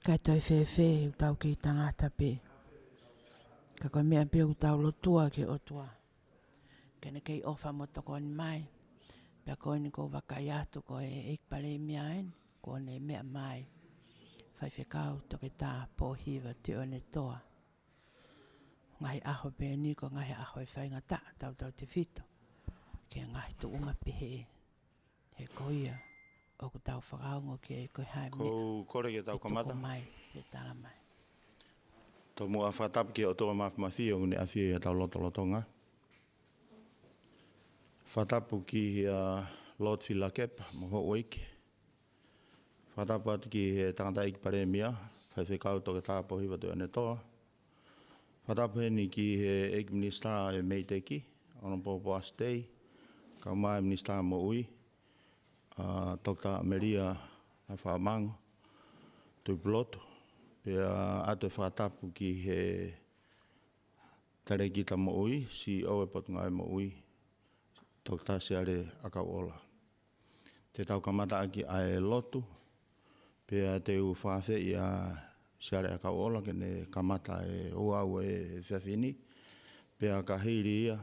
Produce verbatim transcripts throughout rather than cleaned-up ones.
Kae toe fēfē ʻoku tau kei tangata pē, ka ko e meʻa pē ʻoku tau lotua ki he ʻOtua ke ne kei ʻofa mo tokoni mai. Pea ko eni ʻoku ou vakai atu ko e ʻEiki Palēmia eni, kuo ne meʻa mai, Faifekau Toketā Pōhiva Tuʻiʻonetoa. Ngaahi ʻaho pē eni ko e ngaahi ʻaho ʻe faingataʻa tautautefito ki he ngaahi tuʻunga pehē. He ko ia ʻoku tau fakaongo ki ai ko e hā e meʻa ʻoku tau kamata mai, ʻe tala mai. Tomuʻa fakatapu ki he ʻOtua Māfimafi ʻoku ne ʻafio ʻi hotau lotolotonga. Fakatapu ki he, ʻa, Lord Fielakepa mo e houʻeiki. Fakatapu atu ki he tangataʻeiki Palēmia, Faifekau Toketā Pōhiva Tuʻiʻonetoa. Fakatapu heni ki he ʻEiki Minisitā ʻo e MEIDECC, Honourable Boas Tei, kae ʻumaʻā e Minisitā Moʻui, ʻa, Toketā ʻAmelia Faʻamango Tuʻipulotu. Pea ʻoatu e fakatapu ki he Talēkita Moʻui, CEO e Potungāue Moʻui, Toketā Siale ʻAkauʻola. Te tau kamataʻaki ʻa e lotu, pea te u fakaafeʻi ʻa Siale ʻAkauʻola ke ne kamata e ouau ʻo e efiafi ni, pea ka hili ia,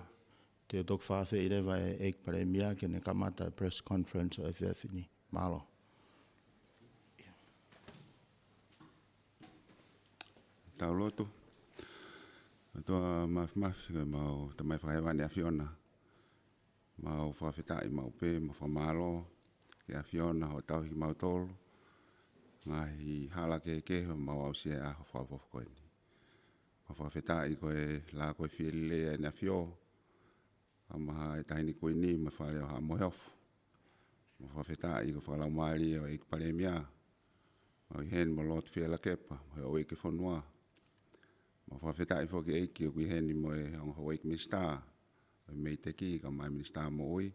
te u toki fakaafeʻi leva e ʻEiki Palēmia ke ne kamata e press conference ʻo e efiafi ni. Mālō. Tau lotu. ʻOtua Māfimafi, ko homau Tamai Fakahēvani ʻAfiona, mau fakafetaʻi maʻu pē, mau fakamālō ki he ʻAfiona hoʻo tauhi kimautolu he ngaahi hala kehekehe ʻo mau aʻusia e ʻaho fakaʻofoʻofa ko eni. Mau fakafetaʻi ko e lā ko e fie lelei ʻEne ʻAfio, ʻa e Taʻahine Kuini mo e Fale ʻo Haʻa Moheofo. Mau fakafetaʻi ko e fakalaumālie ʻo e ʻEiki Palēmia, ʻoku ʻi heni mo Lord Fielakepa mo e houʻeiki ʻo e fonua. Mau fakafetaʻi foki ʻEiki ʻoku ʻi heni mo e ongo houʻeiki Minisitā ʻo e MEIDECC, kae ʻumaʻā e Minisitā Moʻui,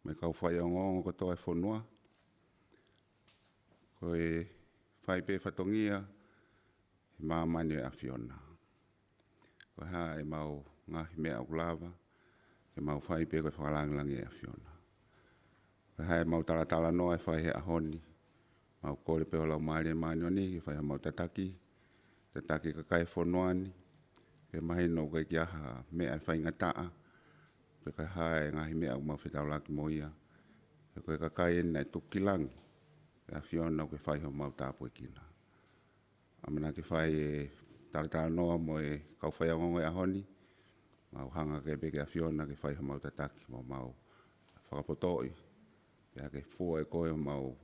mo e kau faiongoongo kotoa e fonua. Ko e fai pē fatongia he māmani ʻo e ʻAfiona. Ko e hā ʻemau ngaahi meʻa ʻoku lava ke mau fai pē ko e fakalāngilangiʻi e ʻAfiona. Ko e hā ʻemau talatalanoa ʻe fai he ʻaho ni, mau kole pē ho Laumālie Māʻoniʻoni ke fai haʻamau tataki, tataki e kakai e fonua ni, ke mahino ʻoku ʻikai ke ʻi ai ha meʻa ʻe faingataʻa, pe ko e hā e ngaahi meʻa ʻoku mau fetaulaki mo ia. He ko e kakai eni naʻe tuku ki langi ʻe he ʻAfiona ʻoku ke fai homau tāpuekina. ʻAmanaki ke fai e talatalanoa mo e kau faiongoongo he ʻaho ni, mau hanga hake pē ki he ʻAfiona ke fai homau tataki mo mau fakapotoʻi, pea ke fua ʻe koe homau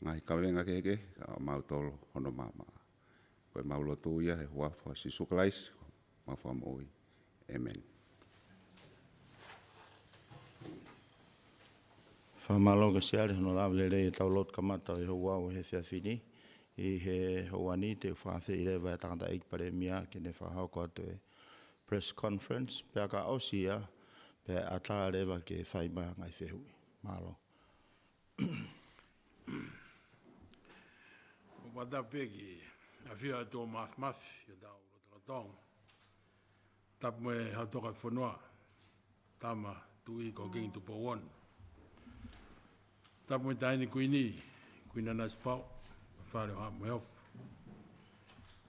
ngaahi kavenga kehekehe, kae ʻumaʻā kimautolu hono maama. Ko ʻemau lotu ia he huafa ʻo Sīsū Kalaisi, ko homau Fakamoʻui. ʻĒmeni. Fakamālō ki he Siale hono lave lelei ʻetau lotu kamata ʻo e ouau he efiafi ni. ʻI he houa ni te u fakaafeʻi leva e tangataʻeiki Palēmia ke ne fakahoko atu e press conference, pea ka ʻosi ia, pea ʻatā leva ke fai mai ha ngaahi fehuʻi. Mālō. ʻOku ou fakatapu pē ki he ʻafio ʻa e ʻOtua Māfimafi ʻi hotau lotolotonga. Tapu mo e Haʻa Tokoni ʻo e fonua, Tama Tuʻi ko Kingi Tupou Ono. Tapu mo e Taʻahine Kuini, Kuini Nanasipauʻu, Fale ʻo Haʻa Moheofo.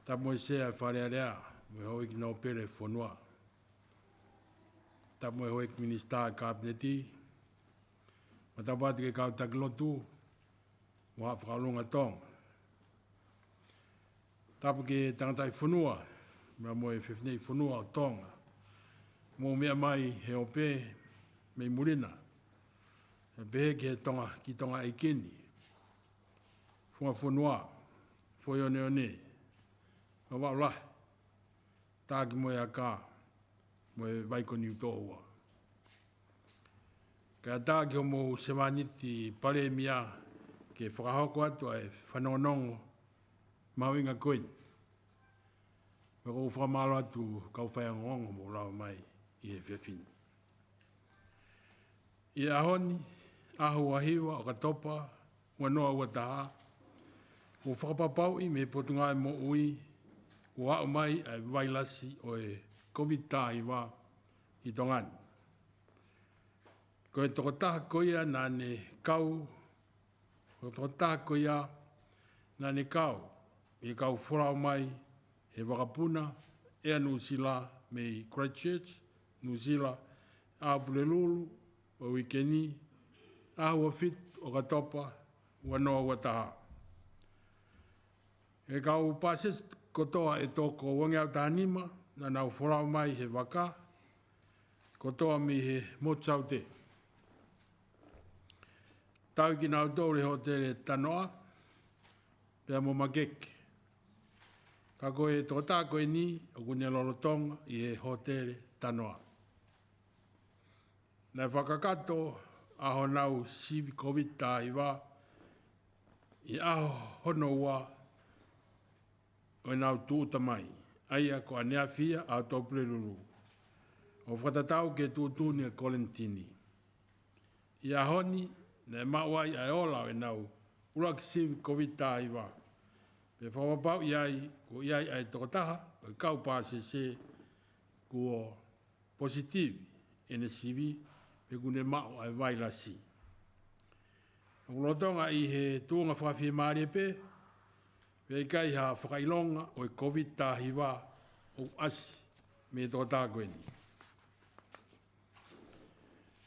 Tapu mo e Sea ʻo e Fale Alea, mo e Houʻeiki Nōpele ʻo e fonua. Tapu mo e Houʻeiki Minisitā ʻo e Kapineti. Mo tapu atu ki he kau taki lotu mo Haʻa Fakaʻolunga ʻo Tonga. Tapu ki he tangataʻi fonua, pea mo e fefineʻi fonua ʻo Tonga, ʻoku mou meʻa mai he ope mei muli na, ʻo pehē ki he Tonga, ki Tonga ʻeiki ni, Funga Fonua, Foʻi Oneone, Vavaʻu Lahi, Taʻaki mo e Aka, mo e Vai ko Niutōua. Kae ʻatā ki hoʻomou sevāniti Palēmia ke fakahoko atu ʻa e fanongonongo mahuʻinga ko eni. Pea ʻoku ou fakamālō atu ki he kau faiongoongo ʻoku mou lava mai ʻi he efiafi ni. ʻI he ʻaho ni, ʻaho ua hiva ʻo ʻOkatopa, ua noa ua taha, kuo fakapapauʻi mei he Potungāue Moʻui kuo aʻu mai ʻa e vailasi ʻo e COVID taha hiva ʻi Tonga ni. Ko e tokotaha ko ia naʻa ne kau, ko e tokotaha ko ia naʻa ne kau ʻi he kau folau mai he vakapuna ʻEa Nuʻusila mei Christchurch, Nuʻusila, ʻaho Pulelulu ʻo e uike ni, ʻaho ua fitu ʻOkatopa ua noa ua taha. He kau pāsese kotoa ʻe toko uangeau taha nima naʻa nau folau mai he vaka kotoa mei he motu Saute. Tauhi kinautolu ʻe he hōtele Tanoa pea mo Makeke. Ka ko e tokotaha ko eni ʻoku ne lolotonga ʻi he hōtele Tanoa. Naʻe fakakakato ʻa honau sivi Covid taha hiva ʻi he ʻaho hono ua ʻo ʻenau tūʻuta mai, ʻa ia ko ʻaneafi ia ʻaho Pulelulu, ʻo fakatatau ki he tuʻutuʻuni ʻa e kolonitini. ʻI he ʻaho ni, naʻe maʻu ai ʻa e ola ʻo ʻenau ʻuluaki sivi Covid taha hiva. Pea fakapapauʻi ai, kuo ʻi ai ʻa e tokotaha ʻo e kau pāsese kuo positivi ʻene sivi, pe kuo ne maʻu ʻa e vailasi. ʻOku lolotonga ʻi he tuʻunga fakafiemālie pē, pea ʻikai ha fakaʻilonga ʻo e Covid taha hiva ʻoku ʻasi mei he tokotaha ko eni.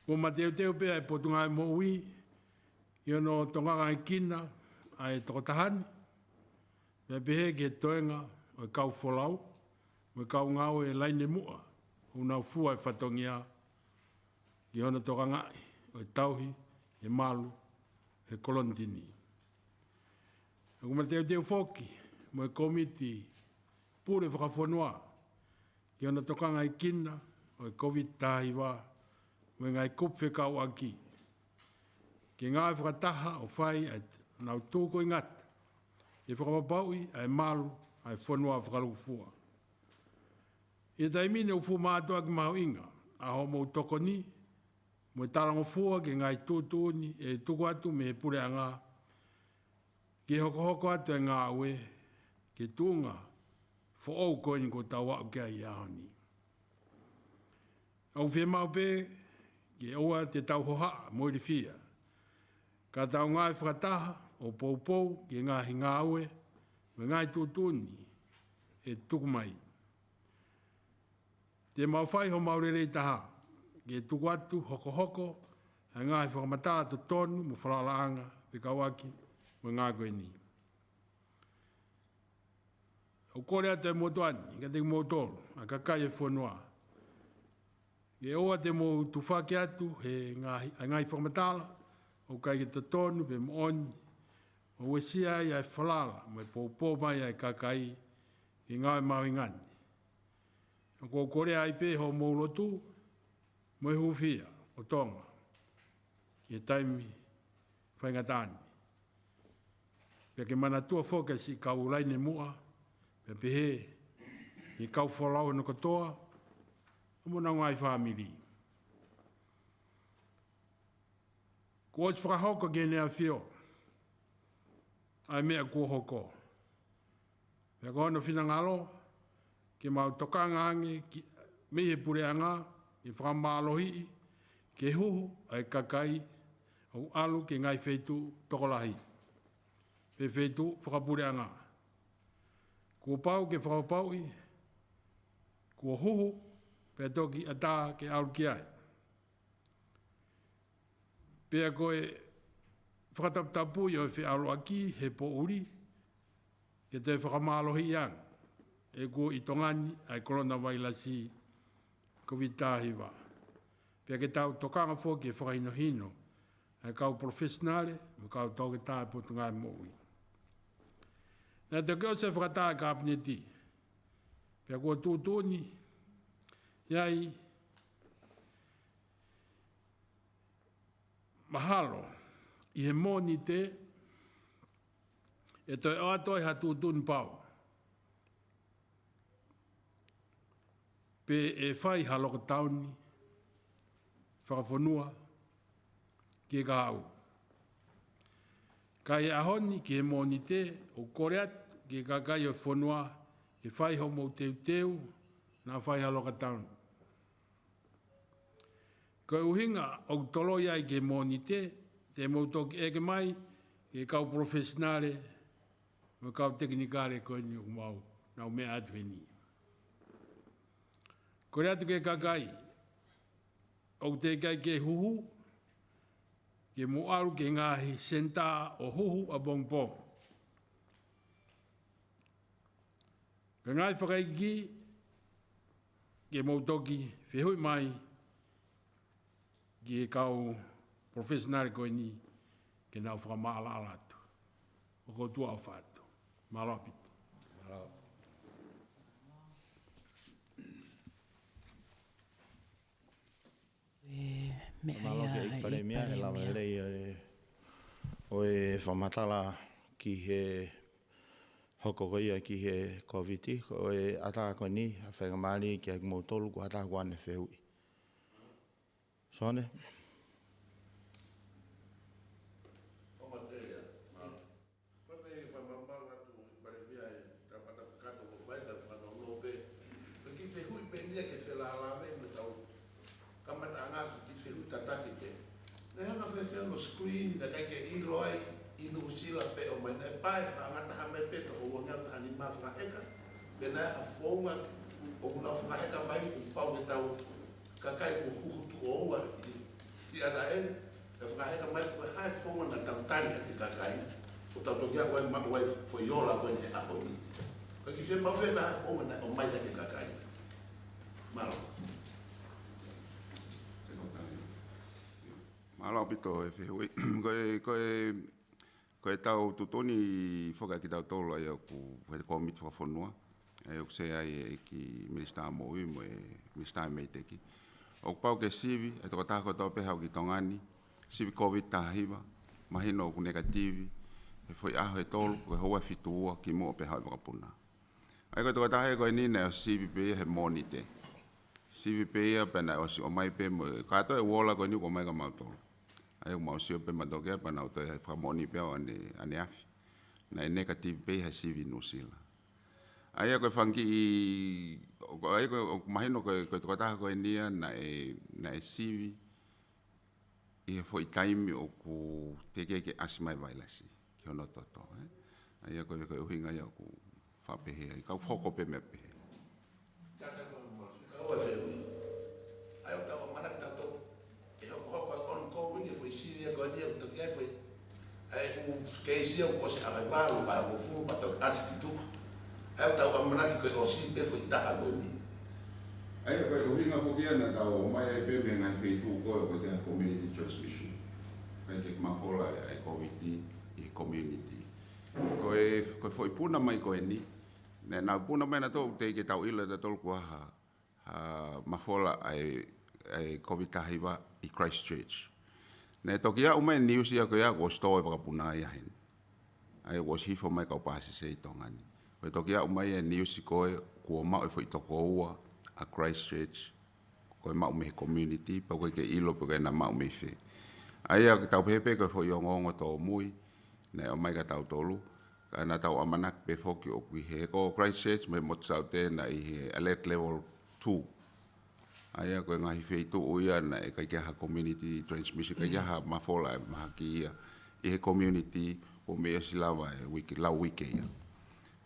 Kuo mateuteu pē ʻa e Potungāue Moʻui ʻi hono tokangaekina ʻa e tokotaha ni, pea pehē ki he toenga ʻo e kau folau mo e kau ngāue laine muʻa ʻoku nau fua e fatongia ki hono tokangaʻi ʻo e tauhi e malu he kolonitini. ʻOku mateuteu foki mo e Kōmiti Pule Fakafonua ki hono tokangaekina ʻo e Covid taha hiva mo e ngaahi kupu fekauʻaki, ke ngāue fakataha ʻo fai ʻa ʻenau tūkuingata ke fakapapauʻi ʻa e malu ʻa e fonua fakalūkufua. ʻI he taimi ni ʻoku fuʻu mātuʻaki mahuʻinga ʻa hoʻomou tokoni mo e talangofua ki he ngaahi tuʻutuʻuni ʻe tuku atu mei he puleʻanga ke hokohoko atu e ngāue ki he tuʻunga foʻou ko eni kuo tau aʻu ki ai he ʻaho ni. ʻOku fiemaʻu pē ke ʻoua te tau hohaʻa mo ilifia, ka tau ngāue fakataha ʻo poupou ki he ngaahi ngāue mo e ngaahi tuʻutuʻuni ʻe tuku mai. Te mau fai homau lelei taha ke tuku atu hokohoko ʻa e ngaahi fakamatala totonu mo e falalaʻanga fekauʻaki mo e ngāue ko eni. ʻOku kole atu e motuʻa ni kiate kimoutolu ʻa e kakai e fonua, ke ʻoua te mou tufaki atu he ngaahi, ʻa e ngaahi fakamatala ʻoku ʻikai ke totonu pe moʻoni, ʻo uesia ai ʻa e falala mo e poupou mai ʻa e kakai ki he ngāue mahuʻinga ni. ʻOku ou kole ai pē hoʻomou lotu mo e hūfia ʻo Tonga ki he taimi faingataʻa ni. Pea ke manatua foki ʻa siʻi kau laine muʻa, pea pehē ki he kau folau hono kotoa, ʻa mo honau ngaahi fāmili. Kuo ʻosi fakahoko ki heʻene ʻAfio ʻa e meʻa kuo hoko. Pea ko hono finangalo ke mau tokanga ange ki, mei he puleʻanga ke fakamālohiʻi ke huhu ʻa e kakai ʻoku ʻalu ki he ngaahi feituʻu tokolahi pe feituʻu fakapuleʻanga. Kuo pau ke fakapapauʻi kuo huhu pea toki ʻatā ke ʻalu ki ai. Pea ko e fakataputapui ʻo e feʻaluʻaki he poʻuli ke toe fakamālohiʻi ange ʻe kuo ʻi Tonga ni ʻa e kolona vailasi Covid taha hiva. Pea ke tau tokanga foki he fakahinohino ʻa e kau professional mo e kau toketā e Potungāue Moʻui. Naʻe toki ʻosi e fakatā e Kapineti, pea kuo tuʻutuʻuni ʻi ai mahalo ʻi he Mōnite ʻe toe ʻoatu ai ha tuʻutuʻuni pau pe ʻe fai ha lokotauni fakafonua ki he kahaʻu. Ka ʻi he ʻaho ni ki he Mōnite, ʻoku kole atu ki he kakai ʻo e fonua ke fai hoʻomou teuteu naʻa fai ha lokotauni. Ko e ʻuhinga ʻoku toloi ai ki he Mōnite, te mou toki ʻeke mai ki he kau professional mo e kau tekinikale ko eni ʻoku mau nau meʻa atu heni. Kole atu ki he kakai ʻoku teʻeki ai ke huhu, ke mou ʻalu ki he ngaahi senitā ʻo huhu ʻapongipongi. Ka ngaahi fakaikiiki, ke mou toki fehuʻi mai ki he kau professional ko eni ke nau fakamaʻalaʻala atu. ʻOku ou tuʻa ʻofa atu. Mālō ʻaupito. Mālō. E, meʻa Mālō ia ki he ʻEiki Palēmia he lava lelei ʻo e, ʻo e fakamatala ki he hoko ko ia ki he Kōviti, ko e ʻatā ko eni, ʻa e faingamālie kiate kimoutolu, ko ha taha ʻoku ʻanefehuʻi. Sone? Ko e fakamatala atu ʻEiki Palēmia e kamata kakato ko fai ka fanongo pē. Ko e kiʻi fehuʻi pē eni ia ke felālāveʻi mo ʻetau kamataʻanga, kiʻi fehuʻi tataki pē. Naʻe hanga fēfē hono screen, naʻe ʻikai ke ʻilo ai ʻi Nuʻusila pe ʻomai, naʻe pae fakangataha mai pē toko uangeau taha nima fakaheka. Pe naʻe ʻi ai ha founga ʻoku nau fakaheka mai, ʻoku pau ke tau kakai ʻoku huhu tuʻo ua ʻi, ʻi ʻataʻeni, ʻe fakaheka mai ko e hā e founga naʻa tau tali ʻaki e kakai, ʻo tau toki ʻai ʻa e ma-, ʻa e foʻi ola ko eni he ʻaho ni. Ko e kiʻi fiemaʻu pē ha founga naʻe ʻomai ʻaki e kakai. Mālō. Mālō ʻaupito e fehuʻi. Ko e, ko e Ko ʻetau tuʻutuʻuni foki ʻa kitautolu ʻa ia ʻoku he kōmiti fakafonua, ʻa ia ʻoku sea ai e ʻEiki Minisitā Moʻui mo e Minisitā Meiteki. ʻOku pau ke sivi e tokotaha kotoa pē haʻu ki Tonga ni, sivi Kōviti taha hiva, mahino ʻoku negative he foʻi ʻaho ʻe tolu, ko e houa fitu ua kimuʻa pea haʻu e vakapuna. ʻA ia ko e tokotaha ko eni naʻe ʻosi sivi pē ia he Mōnite. Sivi pē ia pea naʻe ʻosi ʻomai pē mo e kātoa e ola ko eni ʻoku ʻomai kia mautolu. ʻA ia ʻoku mau sio pē mautolu ki ai pea nau toe fakamoʻoni pē ʻo ʻane, ʻaneafi. Naʻe negative pē ia he sivi Nuʻusila. ʻA ia ko e fanga kiʻi, ʻo, ʻa ia ko e, ʻoku mahino ko e, ko e tokotaha ko eni ia naʻe, naʻe sivi ʻi he foʻi taimi ʻoku teʻeki ke ʻasi mai e vailasi ki hono toto, ē? ʻA ia ko e, ko e ʻuhinga ia ʻoku faʻa pehē ai, ka ʻoku hoko pē meʻa pehē. Kātaki ʻo mau fika ua e fehuʻi. ʻA ia ʻoku tau ʻamanaki tautolu ʻe hokohoko ʻa e ongoongo e foʻi sivi ko eni ʻoku toki ʻai foʻi ʻa e ʻū keisi ʻoku ʻosi ʻaho ʻe valu, ʻaho ʻe hongofulu, pea tau ʻasi ki tuʻa. ʻA ia ʻoku tau ʻamanaki ko e ʻosi pē foʻi taha ko eni. ʻA ia ko e ʻuhinga foki ia naʻa tau ʻomai ai pē mei he ngaahi feituʻu ko ē ʻoku ʻikai ke ʻi ai ha community transmission. ʻIkai ke mafola ʻa e Kōviti ʻi he community. Ko e, ko e foʻi puna mai ko eni, naʻa nau puna mai nautolu teʻeki ke tau ʻilo ʻe tautolu kuo ʻi ai ha ha mafola ʻa e, ʻa e Kōviti taha hiva ʻi Christchurch. Naʻe toki aʻu mai e niusi ia ko ia kuo ʻosi tō e vakapuna ia heni. ʻA ia kuo ʻosi hifo mai e kau pāsese ʻi Tonga ni. Ko e toki aʻu mai e niusi ko ē kuo maʻu e foʻi toko ua ʻa Christchurch, ko e maʻu mei he community, pea ʻoku ʻikai ke ʻilo pe ko e naʻe maʻu mei fē. ʻA ia ke tau pehē pē ko e foʻi ongoongo tōmui naʻe ʻomai kia tautolu, ka naʻa tau ʻamanaki pē foki ʻoku ʻi he, ko Christchurch mo e motu Saute naʻe ʻi he alert level two. ʻA ia ko e ngaahi feituʻu ia naʻe ʻikai ke ʻi ai ha community transmission, ʻikai ke ʻi ai ha mafola ʻe mahaki ia ʻi he community, ʻo mei ʻosi lava e uike, lau uike ia.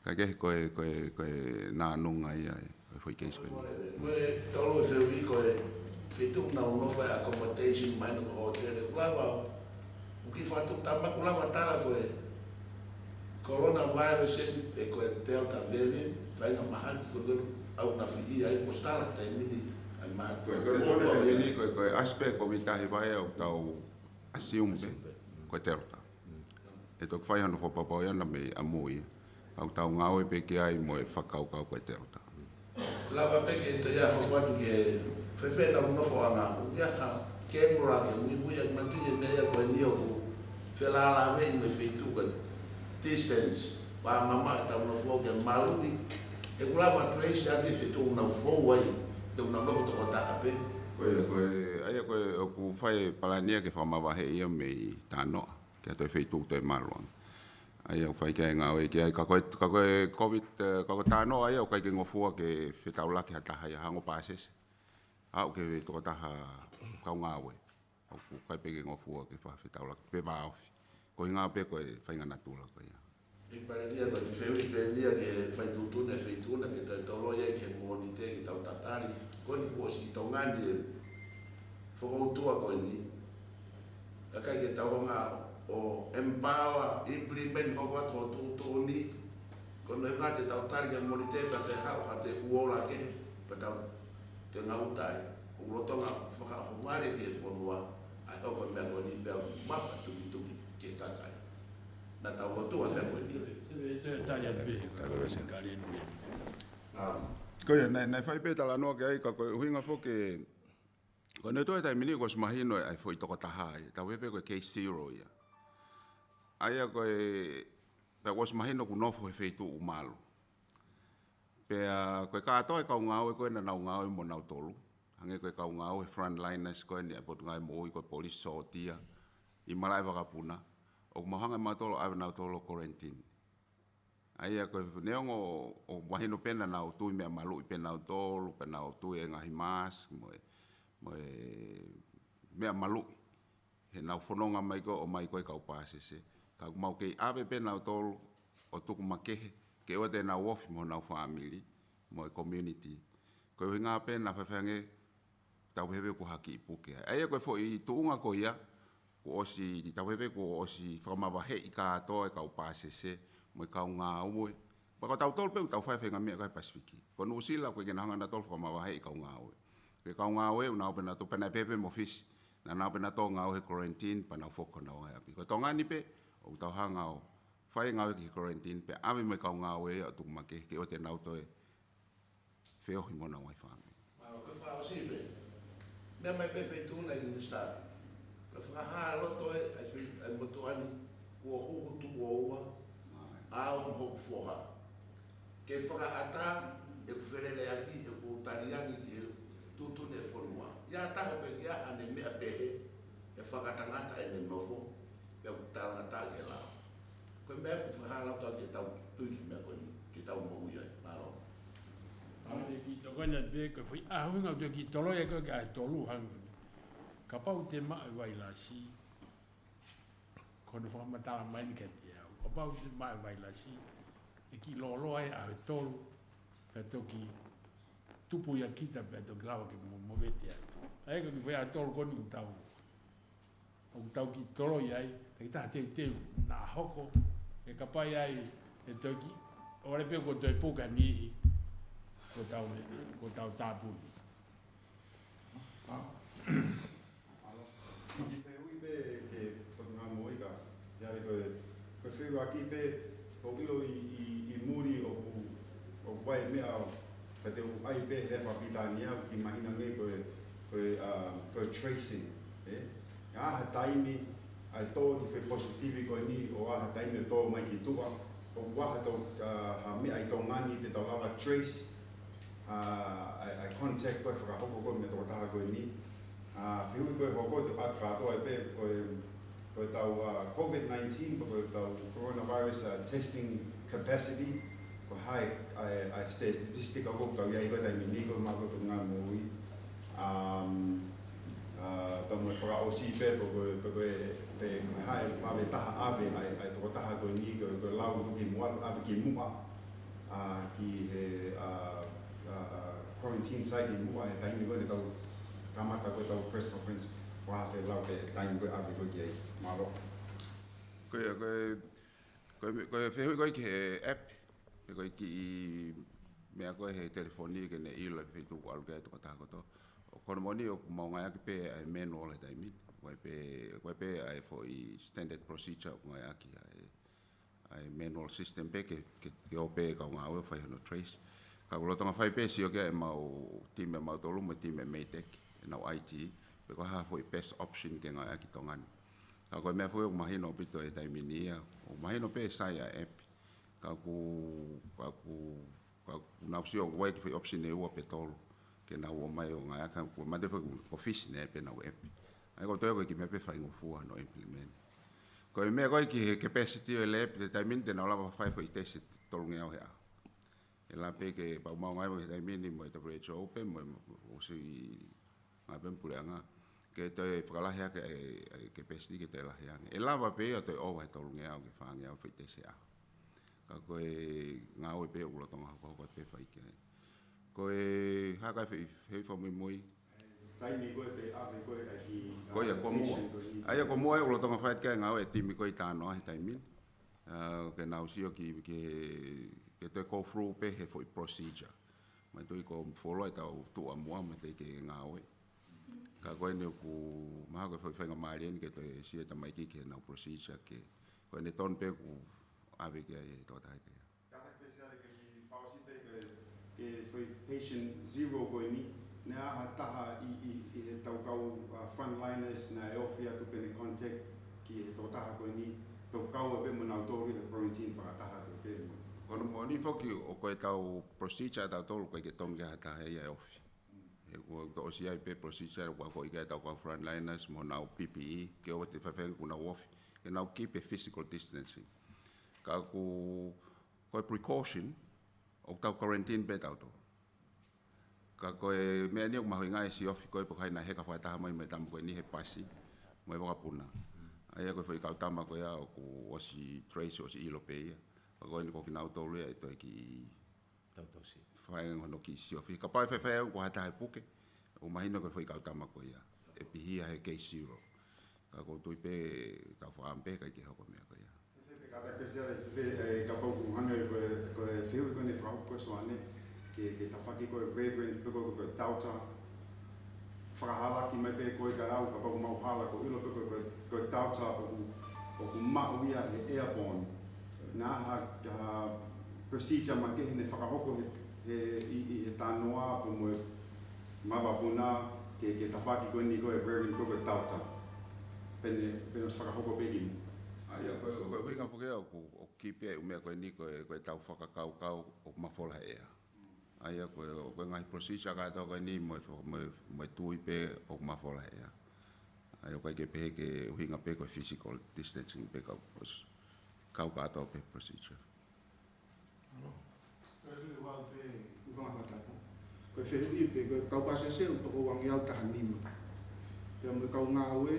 Ka ke ko e, ko e, ko e nānunga ia e, ko e foʻi keisi ko eni. Ko e tolu e fehuʻi ko e feituʻu naʻa nau nofo ai, accommodation, mahino ko e hōtele, ʻoku lava ʻo kiʻi fakatuʻutāmaki, ʻoku lava tala ko e coronavirus eni pe ko e Delta variant, faʻahinga mahaki ko e ʻaonga fili ai, ʻoku ʻosi tala taimi ni ʻa e mahaki. Ko e, ko e, ko e, ko e, ko e ʻasi pē Kōviti taha hiva ʻoku tau assume pē, assume pē, mm, ko e Delta. Mm. ʻE toki fai hono fakapapauʻi ʻana mei ʻamui. Ka ʻoku tau ngāue pē ki ai mo e fakakaukau ko e Delta. Lava pē ke toe ʻai hoko atu ki he fēfē ʻenau nofoʻanga. ʻOku ʻi ai ha camera ke muimui ʻaki mautolu e meʻa ko eni ʻoku felālāveʻi mo e feituʻu ko e distance, pea mamaʻo ʻetau nofo ki he maluʻi. ʻOku lava trace ʻaki e feituʻu ʻoku nau fou ai, ʻoku nau nofo tokotaha pē. Ko ia, ko e, ʻa ia ko e, ʻoku fai e palani ia ke fakamavaheʻi ia mei Tānoʻa ki ha toe feituʻu toe malu ange. ʻA ia ʻoku fai ki ai e ngāue ki ai, ka ko e, ka ko e Kōviti, eh, ka ko Tānoʻa ia ʻoku ʻikai ke ngofua ke fetaulaki ha taha ia, hangē ko e pāsese. Aʻu ki he tokotaha kau ngāue. ʻOku ʻikai pē ke ngofua ke fakafetaulaki, pe vāofi. Ko e ʻuhinga pē ko e faʻahinga natula ko ia. Palēmia, ko e fehuʻi Palēmia ki he faituʻutuʻuni ʻa e feituʻu na ke toe toloi ai ki he Mōnite ke tau tatali. Ko eni kuo ʻosi ʻi Tonga ni e fokoutua ko eni. Ka ʻikai ke tau hanga ʻo empower, implement, hoko atu hoʻo tuʻutuʻuni. Ko hono ʻuhinga te tau tali ki he Mōnite pea te haʻu ha toe uola kehe, pea tau toe ngāue ai. ʻOku lolotonga fakaʻohovale ki he fonua ʻa e hoko e meʻa ko eni pea ʻoku mafatukituki ki he kakai. Naʻa tau lotua e meʻa ko eni. Ko ia, naʻe, naʻe fai pē talanoa ki ai, ka ko e ʻuhinga foki, ko eni ʻi he taimi ni kuo ʻosi mahino ʻa e foʻi tokotaha ia, tau pehē pē ko e case zero ia. ʻA ia ko e, pea kuo ʻosi mahino kuo nofo he feituʻu ʻoku malu. Pea ko e kātoa e kau ngāue ko ē naʻa nau ngāue mo nautolu. Hangē ko e kau ngāue frontliners ko eni ʻa e Potungāue Moʻui, ko e polisi, sōtia, ʻi malaʻe vakapuna. ʻOku mau hanga ʻe mautolu ʻo ʻave nautolu ʻo quarantine. ʻA ia ko e neongo ʻoku mahino pē naʻa nau tui meʻa maluʻi pē nautolu, pea nau tui e ngaahi mask mo e, mo e meʻa maluʻi. He naʻa nau fononga mai ko ē ʻo ʻomai ko ē kau pāsese. Ka ʻoku mau kei ʻave pē nautolu ʻo tuku makehe, ke ʻoua te nau ofi mo honau fāmili, mo e community. Ko e ʻuhinga pē naʻa faifai ange tau pehē pē kuo ha kiʻi puke ai. ʻA ia ko e foʻi tuʻunga ko ia, kuo ʻosi, tau pehē pē kuo ʻosi fakamavaheʻi kātoa e kau pāsese, mo e kau ngāue. Pea ko tautolu pē ʻoku tau fai e faʻahinga meʻa ko ē he Pasifiki. Ko Nuʻusila ʻoku ʻikai ke nau hanga nautolu ʻo fakamavaheʻi kau ngāue. Ko e kau ngāue ʻoku nau ō pē nautolu pē naʻe pehē pē mo Fisi. Naʻa nau ō pē nautolu ʻo ngāue he quarantine, pea nau foki ki honau ngaahi ʻapi. Ko Tonga ni pē, ʻoku tau hanga ʻo fai e ngāue ki he quarantine, pea ʻave mai e kau ngāue ia ʻo tuku makehe ke ʻoua te nau toe feohi mo honau ngaahi fāmili. Mālō, ko e fakaʻosi pē. Meʻa mai pē feituʻu na ʻe Minisitā. Ko e fakahā loto ē, ʻa e fei-, ʻa e motuʻa ni, kuo huhu tuʻo ua, ʻa au mo hoku foha. Ke fakaʻatā ʻeku feleleʻaki, ʻeku taliangi ki he tuʻutuʻuni e fonua. ʻI ai ha taha pē ke ʻi ai haʻane meʻa pehē, ʻe fakatangata ʻene nofo, pea ʻoku talangataʻa ki he lao. Ko e meʻa ʻoku fakahā loto ke tau tui ki he meʻa ko eni, ke tau moʻui ai. Mālō. ʻA e kiʻi tokoni atu pē, ko e foʻi ʻuhinga ʻoku ou kiʻi toloi ʻaki ko ē ki he ʻaho ʻe tolu hangē ko eni. Kapau te maʻu e vailasi, ko hono fakamatala mai eni kiate au. Kapau te maʻu e vailasi, ʻe kiʻi lōloa e ʻaho ʻe tolu, pea toki tupu ia kita, pea toki lava ke mo-, movete atu. ʻA ia ko e kiʻi foʻi ʻaho ʻe tolu ko eni ʻoku tau, ʻoku tau kiʻi toloi ai, takitaha teuteu, naʻa hoko, ʻe kapau ʻe ʻi ai e toki, ʻoua leva pē kuo toe puke ha niʻihi, kuo tau, kuo tau tāpuni. Kiʻi fehuʻi pē ki he Potungāue Moʻui ka, ʻi ai ko e, ko e fehuʻi ʻaki pē, ko e ʻilo ʻi, ʻi, ʻi muli ʻoku, ʻoku ʻi ai e meʻa, ka te u ʻai pē he fakapilitānia, ʻoku kiʻi mahino ange ko e, ko e, ʻa, ko e tracing, ē? ʻI ha taimi, ʻa e tō ki he foʻi positive ko eni, ʻo ʻi ai ha taimi ʻe tō mai ki tuʻa, ʻoku ʻi ai ha tō, ʻa, ha meʻa ʻi Tonga ni te tau lava trace, ʻa, ʻa, ʻa e contact ko ē fakahoko ko ē mo e tokotaha ko eni. ʻA, fehuʻi ko ē hoko te patu kātoa ai pē ko e, ko e tau, ʻa, COVID nineteen, ko e tau coronavirus, ʻa, testing capacity, ko e hā e, ʻa e, ʻa e statistic ʻoku tau ʻi ai ko ē he taimi ni ko ē maʻa e Potungāue Moʻui. Um, ʻa, pea mo e fakaʻosi pē, pe ko e, pe ko e, pe ko e hā e vave taha ʻave, ʻa e, ʻa e tokotaha ko eni, ko e, ko e lau ko ē ki muʻa, ʻave ki muʻa, ʻa, ki he, ʻa, ʻa, ʻa, quarantine site ʻi muʻa he taimi ko ē ne tau kamata ko ē tau press conference, ʻo ʻave lau ki he taimi ko ē ʻave ko ē ki ai. Mālō. Ko ia, ko e, ko e, ko e fehuʻi ko ē ki he app, pe ko e kiʻi meʻa ko ē he telefoni ke ne ʻilo e feituʻu ʻoku ʻalu ki ai e tokotaha kotoa. ʻOku, ko hono moʻoni ʻoku mau ngāueʻaki pē ʻa e manual he taimi ni. ʻOku ʻi ai pē, ʻoku ʻi ai pē ʻa e foʻi standard procedure ʻoku ngāueʻaki ʻa e, ʻa e manual system pē ke, ke, ke ō pē kau ngāue ʻo fai hono trace. Ka ʻoku lolotonga fai pē sio ki ai ʻemau team ʻe mautolu mo e team ʻe Maytech, ʻenau I T, pe ko e hā ha foʻi best option ke ngāueʻaki ʻi Tonga ni. Ka ko e meʻa foʻi ʻoku mahino ʻaupito he taimi ni ia, ʻoku mahino pē e sai ʻa e app. Ka ʻoku, ka ʻoku, ka ʻoku nau sio ʻoku ʻi ai e kiʻi foʻi option ʻe ua pe tolu ke nau ō mai ʻo ngāueʻaki, ka ʻoku mate foʻi ko e Fisi ne ʻi ai pē ʻenau app. ʻA ia ko e toe ko e kiʻi meʻa pē faingofua hono implement. Ko e meʻa ko ē ki he capacity ʻo e lab, he taimi ni te nau lava fai foʻi test ʻe tolungeau he ʻaho. ʻE lava pē ke pau mau ngāue he taimi ni mo e W H O pē mo e, mo e ʻosi ngāue pē mo e puleʻanga ke toe fakalahi ʻaki e, e capacity ke toe lahi ange. ʻE lava pē ia ʻo toe ʻova he tolungeau ki he fāngeau foʻi test he ʻaho. Ka ko e ngāue pē ʻoku lolotonga hokohoko atu pē fai ki ai. Ko e hā e kakai fai, fai fakamuimui. Taimi ko ē pē ʻave ko ē ʻa e kiʻi, ko ia, ʻa e kuo muʻa. Mission ko ē. ʻA ia kuo muʻa ʻoku lolotonga fai atu ki ai e ngāue e timi ko ē ʻi Tānoa he taimi ni. ʻA, ke nau sio ki, ki, ke toe go through pē he foʻi procedure. Mou tui ko e fuoloa ʻetau tuʻa muʻa mo teʻeki ke ngāue. Ka ko eni ʻoku mahalo ko e foʻi faingamālie eni ke toe sio e tamaiki ki heʻenau procedure ke. Ko eni tonu pē ʻoku ʻave ki ai e tokotaha ko ia. Kātaki pē Siale ke kiʻi fakaʻosi pē ke, ke foʻi patient zero ko eni, naʻe ʻi ai ha taha ʻi, ʻi, ʻi heʻetau kau, uh, frontliners naʻe ofi atu pe ne contact ki he tokotaha ko eni, pea kau ai pē mo nautolu ʻi he quarantine fakataha atu pē mo. Ko hono moʻoni foki ʻoku ʻi ai ʻetau procedure ʻatautolu ʻoku ʻikai ke tonu ke ʻi ai ha taha ia ʻe ofi. He kuo tau ʻosi ʻi ai pē procedure ʻoku akoʻi ki ai ʻetau kau frontliners mo honau P P E, ke ʻoua te faifai kuo nau ofi, ke nau keep e physical distancing. Ka ʻoku, ko e precaution, ʻoku tau quarantine pē tautolu. Ka ko e meʻa ni ʻoku mahuʻinga e siofi ko ē pe ko hai naʻe heka fakataha mai mo e tama ko eni he pasi, mo e vakapuna. ʻA ia ko e foʻi kau tama ko ia ʻoku ʻosi trace, ʻosi ʻilo pē ia. Ka ko eni ko kinautolu ia ʻe toe kiʻi tautau si. Fai hono kiʻi siofi. Kapau ʻe faifai ʻoku ʻi ai ha taha ʻe puke, ʻoku mahino ko e foʻi kau tama ko ia ʻe pihia he case zero. Ka ʻoku ou tui pē tau fakaʻamu pē ʻikai ke hoko e meʻa ko ia. Kātaki pē Siale, pē, eh, kapau ʻoku hangē ko e, ko e fehuʻi ko eni fakahoko ko ē Soane, ke, ke tafoki ko e Reverend pe ko e, ko e Daughter. Fakahalaki mai pē koe kia au, kapau ʻoku mau hala, ʻoku ou ʻilo pē ko e, ko e, ko e Daughter ʻoku, ʻoku maʻu ia he airborne. Naʻe ʻi ai ha, ha procedure makehe naʻe fakahoko he, he, ʻi, ʻi he Tānoa pē mo e, mo e vakapuna ke, ke tafoki ko eni ko e Reverend pe ko e, ko e Daughter. Pea ne, pea ne ʻosi fakahoko pē ki mui. ʻA ia, ko e, ko e ʻuhinga foki ia ʻoku, ʻoku keep ai e ʻū meʻa ko eni ko e, ko ʻetau fakakaukau ʻoku mafola he ʻea. ʻA ia ko e, ko e ngaahi procedure kātoa ko eni mo e, mo e, mo e tui pē ʻoku mafola he ʻea. ʻA ia ʻoku ʻikai ke pehē ke ʻuhinga pē ko e physical distancing pē kau, kau kātoa pē procedure. Ko e fehuʻi ʻoku ou pehē, ʻoku ou kamata pē. Ko e fehuʻi pē, ko e kau pāsese ʻoku toko uangeau taha nima. Pea mo e kau ngāue,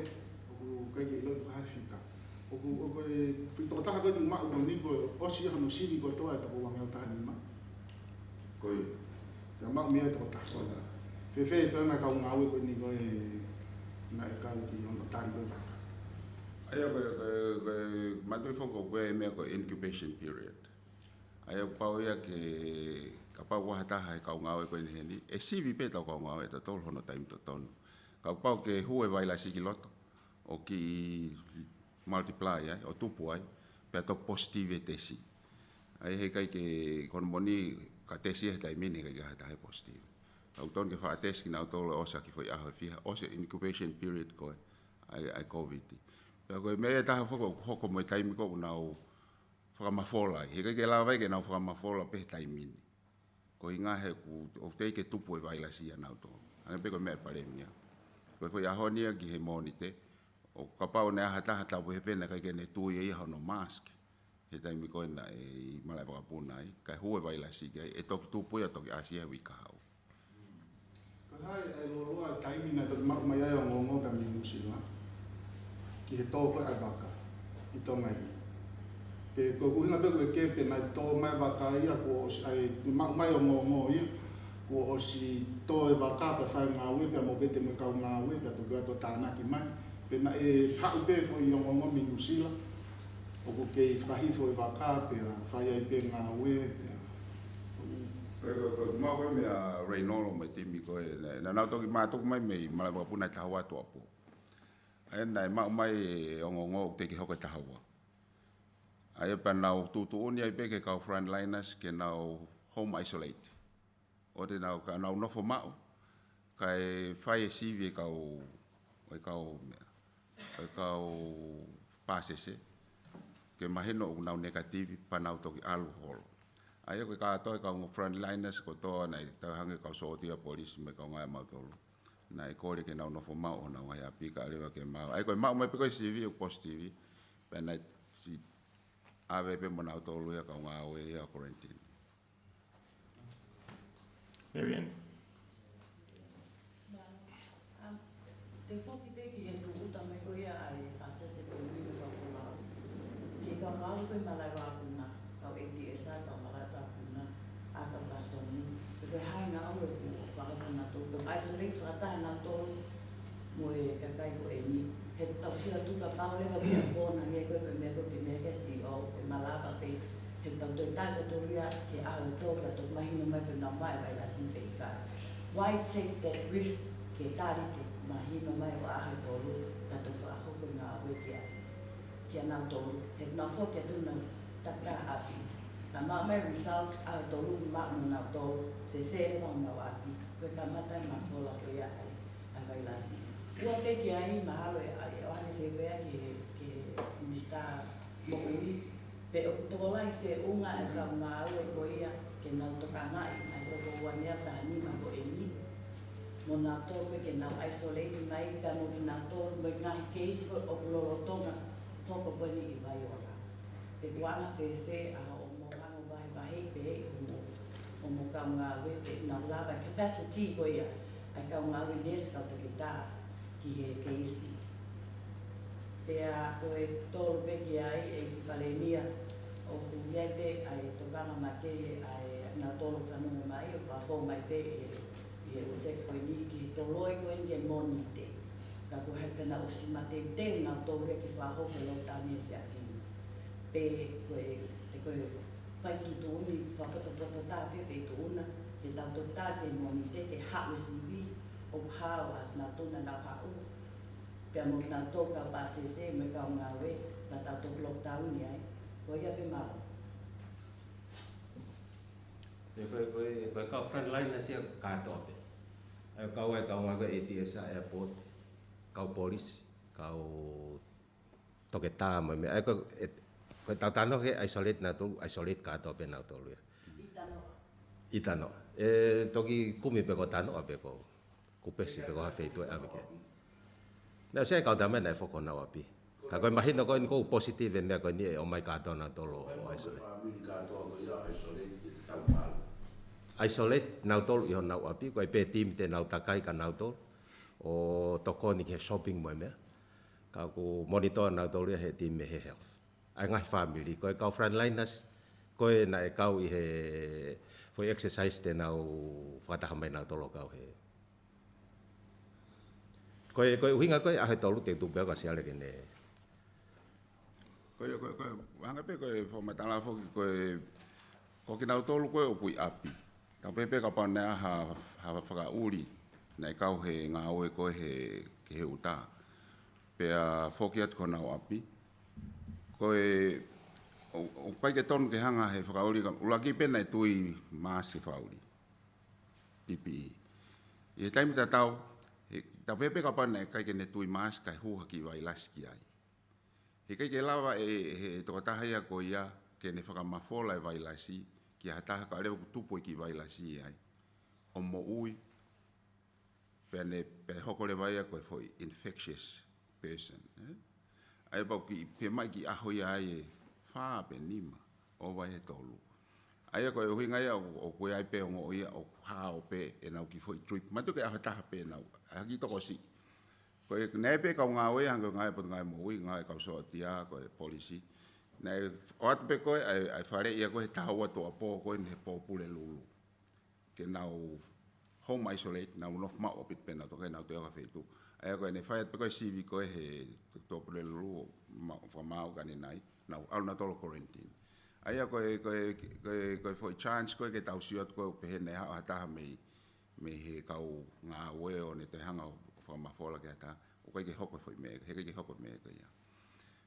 ʻoku ʻikai ke ʻilo pe ko e hā e fika. ʻOku, ʻoku ʻi ai e foʻi tokotaha ko eni maʻu ko eni ko e ʻosi ia hono sini kotoa e toko uangeau taha nima. Ko ia. Pea maʻu mei ai e tokotaha. Ko ia. Fēfē e toenga e kau ngāue ko eni ko ē naʻe kau ki hono tali ko ē vaka. ʻA ia ko e, ko e, ko e, mou tui foki ko e meʻa ko e incubation period. ʻA ia ʻoku pau ia ke, kapau ʻoku ʻi ai ha taha he kau ngāue ko eni heni, ʻe sivi pē ʻetau kau ngāue ʻatautolu hono taimi totonu. Kapau ke hū e vailasi ki loto, ʻo kiʻi multiply ai, ʻo tupu ai, pea toki positive e tesi. ʻA ia heʻikai ke, ko hono moʻoni ka tesi he taimi ni heʻikai ke ʻi ai ha taha ʻe positive. ʻOku tonu ke faʻa tesi kinautolu ʻosi ʻaki e foʻi ʻaho ʻe fiha, ʻosi e incubation period ko ē ʻa e, ʻa e COVID. Pea ko e meʻa ia ʻe taha foki ʻoku hoko mo e taimi ko ē ʻoku nau fakamafola ai. Heʻikai ke lava ai ke nau fakamafola pē he taimi ni. Ko e ʻuhinga he ʻoku, ʻoku teʻeki ke tupu e vailasi ʻia nautolu. Hangē pē ko e meʻa ʻa e palēmia. Ko e foʻi ʻaho ni ia ki he Mōnite, ʻoku kapau naʻe ʻi ai ha taha taupotu he pena ʻikai ke ne tui ia hono mask he taimi ko ē naʻe ʻi malaʻe vakapuna ai, kae hū e vailasi ki ai, ʻe toki tupu ia ʻo toki ʻasi ia he uike kahaʻu. Ko e hā e lōloa e taimi naʻe toki maʻu mai ai e ongoongo kia Minusila ki he tō ko ē ʻa e vaka ʻi Tonga ni? Pe ko e ʻuhinga pē ko e kē pe naʻe tō mai e vaka ia kuo ʻosi, ʻa e maʻu mai e ongoongo ia, kuo ʻosi tō e vaka pea fai e ngāue pea mo Pete mo e kau ngāue pea toki ʻoatu e tānaki mai. Pe naʻe haʻu pē foʻi ongoongo Minusila ʻoku kei fakahifo e vaka pea fai ai pē ngāue pea. Ko e, ko e, ko e, maʻu ko ē meia Reinolo mo e timi ko ē, naʻa, naʻa nau toki mātuku mai mei malaʻe vakapuna ʻi he taha ua Tuʻapō. ʻA ia naʻe maʻu mai e ongoongo ʻoku teʻeki hoko e taha ua. ʻA ia pea nau tuʻutuʻuni ai pē ki he kau frontliners ke nau home isolate. ʻO te nau, ka nau nofo maʻu, kae fai e sivi e kau, e kau meʻa, e kau pāsese, ke mahino ʻoku nau negative, pea nau toki ʻalu holo. ʻA ia ko e kātoa e kau frontliners kotoa naʻe tau hangē kau sōtia, polisi mo e kau ngāue ʻa mautolu. Naʻe kole ke nau nofo maʻu ʻo nau ʻi ʻapi kae ʻoua leva ke maʻu. ʻA ia ko e maʻu mai pē ko ē sivi ʻoku positive, pea naʻe siʻi ʻave pē mo nautolu ia kau ngāue ia ʻo quarantine. Marian. Um, te u foki pē ki he tūʻuta mai ko ia ʻa e pāsese ko eni mo e kau folau. Ki he kau ngāue ko ē malaʻe vakapuna, kau A D Isolate fakataha nautolu mo e kakai ko eni. He tau sila tuka pau leva ki a kona nge ko e meʻa ko e meʻa ke si o e malava pe. He tau toe tali tautolu ia ke ʻalu ʻo tau mahino mai pe nau mai vailasi pe ʻikai. Why take that risk ke tali ke mahino mai ʻo ʻalu ʻo tau fakahoko ngāue ki ai. Kia nautolu, he nau foki atu nau tata ʻapi. Ka maʻu mai results ʻalu ʻo tau maʻu nautolu, fēfē leva honau ʻapi, ko e kamata e mafola ko ia ai, ʻa e vailasi. Ua pē ki ai, mahalo e, e ʻoange fēfē ki he, ki he Minisitā Moʻui, pe ʻoku tokolahi feʻunga e kau ngāue ko ia, ke nau tokangaʻi, ʻa e toko ua ngeau taha nima ko eni. Mo nautolu pē ke nau isolate mai, pea mo kinautolu, mo e ngaahi keisi ko ē ʻoku lolotonga hoko ko eni ʻi Vaiola. Pe kuo anga fēfē ʻa hoʻomo anga vahevahe pē ʻi hoʻomo, hoʻomo kau ngāue pe nau lava capacity ko ia ʻa e kau ngāue neesi kau toketā ki he keisi. Pea ko e tolu pē ki ai ʻEiki Palēmia ʻoku ʻi ai pē ʻa e tokanga makehe ʻa e nautolu fanongo mai ʻo fakafou mai pē ʻi he ʻi he ʻū text ko eni ki he toloi ko eni ke Mōnite. Ka ko hai pē naʻa ʻosi mateuteu nautolu ia ke fakahoko e lockdown he efiafi ni. Pe ko e, pe ko e fai tuʻutuʻuni fakapotopoto tā pē pe tuʻuna ke tau totali ke Mōnite ke haʻu e sivi ʻoku hao ʻa nautolu naʻa nau haʻu. Pea mo nautolu kau pāsese mo e kau ngāue ka tau toki lockdown ni ai. Ko ia pē mālō. Ia, ko e, ko e, ko e kau frontliners ia kātoa pē. ʻA ia kau ai kau ngāue ko e A T S, airport, kau polisi, kau toketā mo e meʻa. ʻA ia ko e, ko e tau tano ke isolate nautolu, isolate kātoa pē nautolu ia. ʻI Tanoa. ʻI Tanoa. ʻE toki kumi pē ko Tanoa pē ko Kupesi pe ko ha feituʻu ʻe ʻave ki ai. Naʻe ʻosi ʻa e kau tama naʻe foki honau ʻapi. Ka ko e mahino ko eni ʻoku positive e meʻa ko eni ʻe ʻomai kātoa nautolu ʻo isolate. Isolate nautolu ʻi honau ʻapi, ko e pē timi te nau takai kia nautolu ʻo tokoni ki he shopping mo e meʻa. Ka ʻoku monitor nautolu ia he timi he health. ʻA e ngaahi family, ko e kau frontliners, ko e naʻe kau ʻi he foʻi exercise te nau fakataha mai nautolu ʻo kau he. Ko e, ko e ʻuhinga ko e ʻaho ʻe tolu te u tuku pē au kia Siale ke ne. Ko e, ko e, ko e, hanga pē ko e fakamatala foki ko e, ko kinautolu ko ē ʻoku ʻi ʻapi. Tau pehē pē kapau naʻe ʻi ai ha, ha fakaʻuli, naʻe kau he ngāue ko ē he, ki he uta. Pea foki atu ki honau ʻapi. Ko e, ʻo, ʻoku ʻikai ke tonu ke hanga he fakaʻuli ka, ʻuluaki pē naʻe tui mask he fakaʻuli. P P E. ʻI he taimi tatau, he, tau pehē pē kapau naʻe ʻikai ke ne tui mask kae hū ha kiʻi vailasi ki ai. He ʻikai ke lava ʻe, he tokotaha ia ko ia, ke ne fakamafola e vailasi, ki ha taha ka leva ʻoku tupu e kiʻi vailasi ai. ʻO moʻui, pea ne, pea hoko leva ia ko e foʻi infectious person, ē? ʻA ia pau ki, fiemaʻu ke ʻaho ia ai ʻe fā pe nima, ʻo vai he tolu. ʻA ia ko e ʻuhinga ia ʻo, ʻoku ʻi ai pē ongo ia ʻoku hao pē ʻenau kiʻi foʻi trip. Mātuʻaki ʻaho ʻe taha pē ʻenau, ʻa e kiʻi tokosiʻi. Ko e, naʻe pē kau ngāue, hangē ko e ngāue Potungāue Moʻui, ngāue kau sōtia, ko e polisi. Naʻe ʻoatu pē ko ē, ʻa e, ʻa e fale ia ko ē he taha ua tuʻuapō ko ē ʻi he pō Pulelulu. Ke nau home isolate, nau nofo maʻu ʻaupito pē nautolu, ʻikai nau toe ʻalu ki ha feituʻu. ʻA ia ko ʻene fai atu pē ko e sivi ko ē he tuʻuapō Pulelulu, ma-, fakamaau ka ʻanenai, nau ʻalu nautolu ʻo quarantine. ʻA ia ko e, ko e, ko e, ko e foʻi chance ko ē ke tau sio atu ko ē pehē naʻe haʻu ha taha mei, mei he kau ngāue ʻo ne toe hanga ʻo fakamafola ki ha taha, ʻoku ʻikai ke hoko e foʻi meʻa, he ʻikai ke hoko e meʻa ko ia.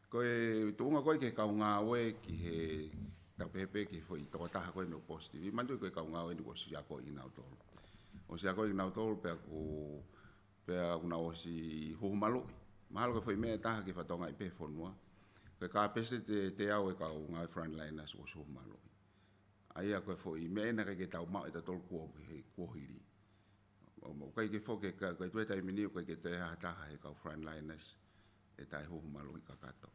Ko e tuʻunga ko ē ki he kau ngāue ki he, tau pehē pē ki he foʻi tokotaha ko ē naʻe positive. Manatuʻi ko e kau ngāue naʻe ʻosi akoʻi kinautolu. ʻOsi akoʻi kinautolu pea ʻoku, pea ʻoku nau ʻosi huhu maluʻi. Mahalo ko e foʻi meʻa ʻe taha ke fakatokangaʻi pē he fonua. Ko e kapasiti te, teau e kau ngāue frontliners ʻoku ʻosi huhu maluʻi. ʻA ia ko e foʻi meʻa ʻena ʻikai ke tau maʻu ʻe tautolu kuo, he kuohili. ʻO, ʻoku ʻikai ke foki ka, ka ʻi he taimi ni, ʻoku ʻikai ke toe ʻi ai ha taha he kau frontliners ʻe taʻehuhu maluʻi kakato.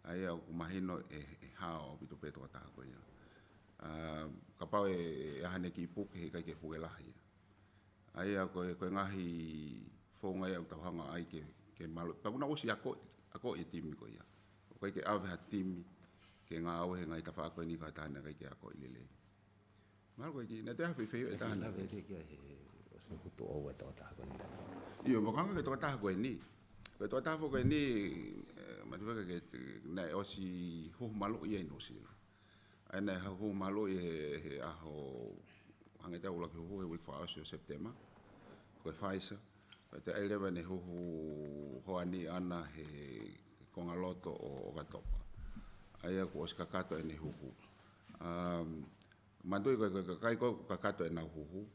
ʻA ia ʻoku mahino ʻe, ʻe hao ʻaupito pē tokotaha ko ia. ʻA, kapau ʻe, ʻe ʻi ai haʻane kiʻi puke he ʻikai ke puke lahi ia. ʻA ia ko e, ko e ngaahi founga ia ʻoku tau hanga ai ke, ke malu. Pea ʻoku nau ʻosi akoʻi, akoʻi e timi ko ia. ʻOku ʻikai ke ʻave ha timi ke ngāue he ngaahi tafaʻaki ko eni ka taha naʻe ʻikai ke akoʻi lelei. Mahalo ko e kiʻi, naʻe toe ʻi ai ha feifei ʻe taha naʻe. Lave ʻe he, Sikutu o e tokotaha ko eni. ʻIo, mo kanga ke tokotaha ko eni. Ko e tokotaha foki ko eni, eh, matuʻaki ke, naʻe ʻosi huhu maluʻi ia ʻi Nuʻusila. ʻA ia naʻe huhu maluʻi he, he ʻaho, hangē ʻoku ʻuluaki huhu he uike fakaʻosi ʻo Sepitema. Ko e Pfizer. Pea toe ʻai leva ʻene huhu hoa ni ʻana he konga loto ʻo ʻOkatopa. ʻA ia kuo ʻosi kakato ʻene huhu. Um, Manatuʻi ko e, ko e, ko e kakai ko ē kakato ʻenau huhu.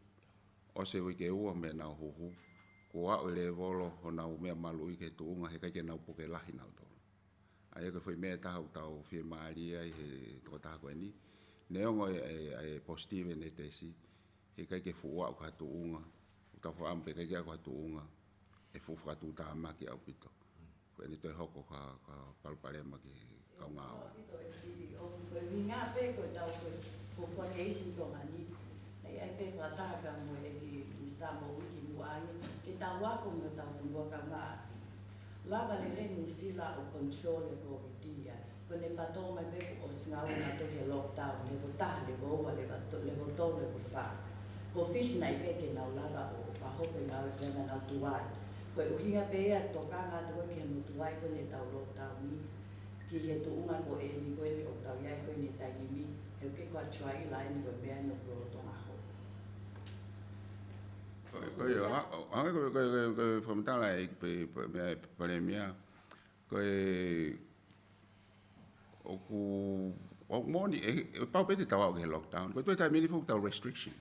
ʻOsi e uike ua mei heʻenau huhu. Kuo aʻu e lēvolo honau meʻa maluʻi ki he tuʻunga he ʻikai ke nau puke lahi nautolu. ʻA ia ko e foʻi meʻa ʻe taha ʻoku tau fiemālie ai he tokotaha ko eni. Neongo e, e, e positive ʻene tesi, he ʻikai ke fuʻu aʻu ki ha tuʻunga. ʻOku tau fakaʻamu pē ʻikai ke aʻu ki ha tuʻunga ʻe fuʻu fakatuʻutāmaki ʻaupito. Ko eni toe hoko ko ha, ko ha palopalema ki he kau ngāue. ʻAupito e C E O, ko e ʻuhinga pē ko e tau ko e fuofua keisi ʻi Tonga ni. Naʻe ʻi ai pē fakataha ka mo e Minisitā Moʻui kimuʻa ange, ke tau ako mei hotau fonua kaungāʻapi. Lava lelei Nuʻusila ʻo control e Kōviti ia. Ko ʻene patō mai pē kuo ʻosi ngāue nautolu ki he lockdown, level taha, level ua, level to-, level tolu, level fā. Ko Fisi naʻe ʻikai ke nau lava ʻo fakahopo e ngāue pea naʻa nau tuai. Ko e ʻuhinga pē ia tokanga atu ko ē ki hono tuai ko eni ʻetau lockdown ni, ki he tuʻunga ko eni ko eni ʻoku tau ʻi ai ko eni he taimi ni, he ʻoku ʻikai ko ha try line ko e meʻa ni ʻoku lolotonga hoko. Ko e, ko e, ha-, ha-, ko e, ko e, ko e, ko e fakamatala ʻe, pē, pē, meʻa, Palēmia, ko e, ʻoku, ʻoku moʻoni, ʻe, ʻe pau pē te tau aʻu ki he lockdown. Ko e toe taimi ni foki ʻoku tau restriction.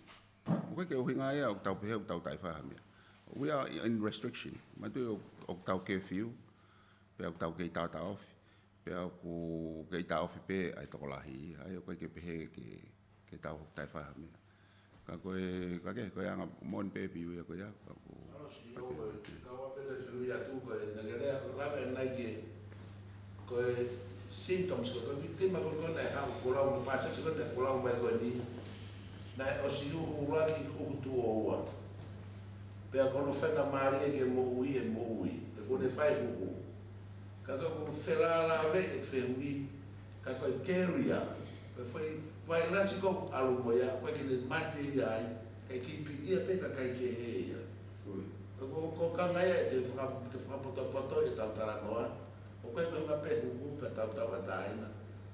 ʻOku ʻikai ke ʻuhinga ia ʻoku tau pehē ʻoku tau taʻefai ha meʻa. We are in restriction. Manatuʻi ʻoku, ʻoku tau curfew, pea ʻoku tau kei taʻotaʻofi, pea ʻoku kei taʻofi pē ʻa e tokolahi. ʻA ia ʻoku ʻikai ke pehē ke, ke tau taʻefai ha meʻa. Ka ko e, ka ke, ko e anga moʻoni pē pē ia ko ia, ka ko. Ano si o ko e, ka ua pē te sui atu ko e, na ke lea, lave nai ke, ko e symptoms ko, ko e victim ko, ko e naʻe haʻu folau, mo pasasi ko e naʻe folau mai ko eni. Naʻe ʻosi huhu ʻuluaki, huhu tuʻo ua. Pea ko hono faingamālie ke moʻui e moʻui, pe ko ʻene fai huhu. Ka ko e felālāveʻi e fehuʻi, ka ko e carrier, ko e foʻi vailasi ko ē ʻalu mo ia, ʻoku ʻikai ke ne mate ia ai, kae kiʻi piʻi ia pē kakai kehe ia. Sure. Ka ko, ko e kanga ia ke faka-, ke fakapotopoto ʻetau talanoa, ʻoku ʻikai ko e ʻuhinga pē huhu pē tautau ʻa taina.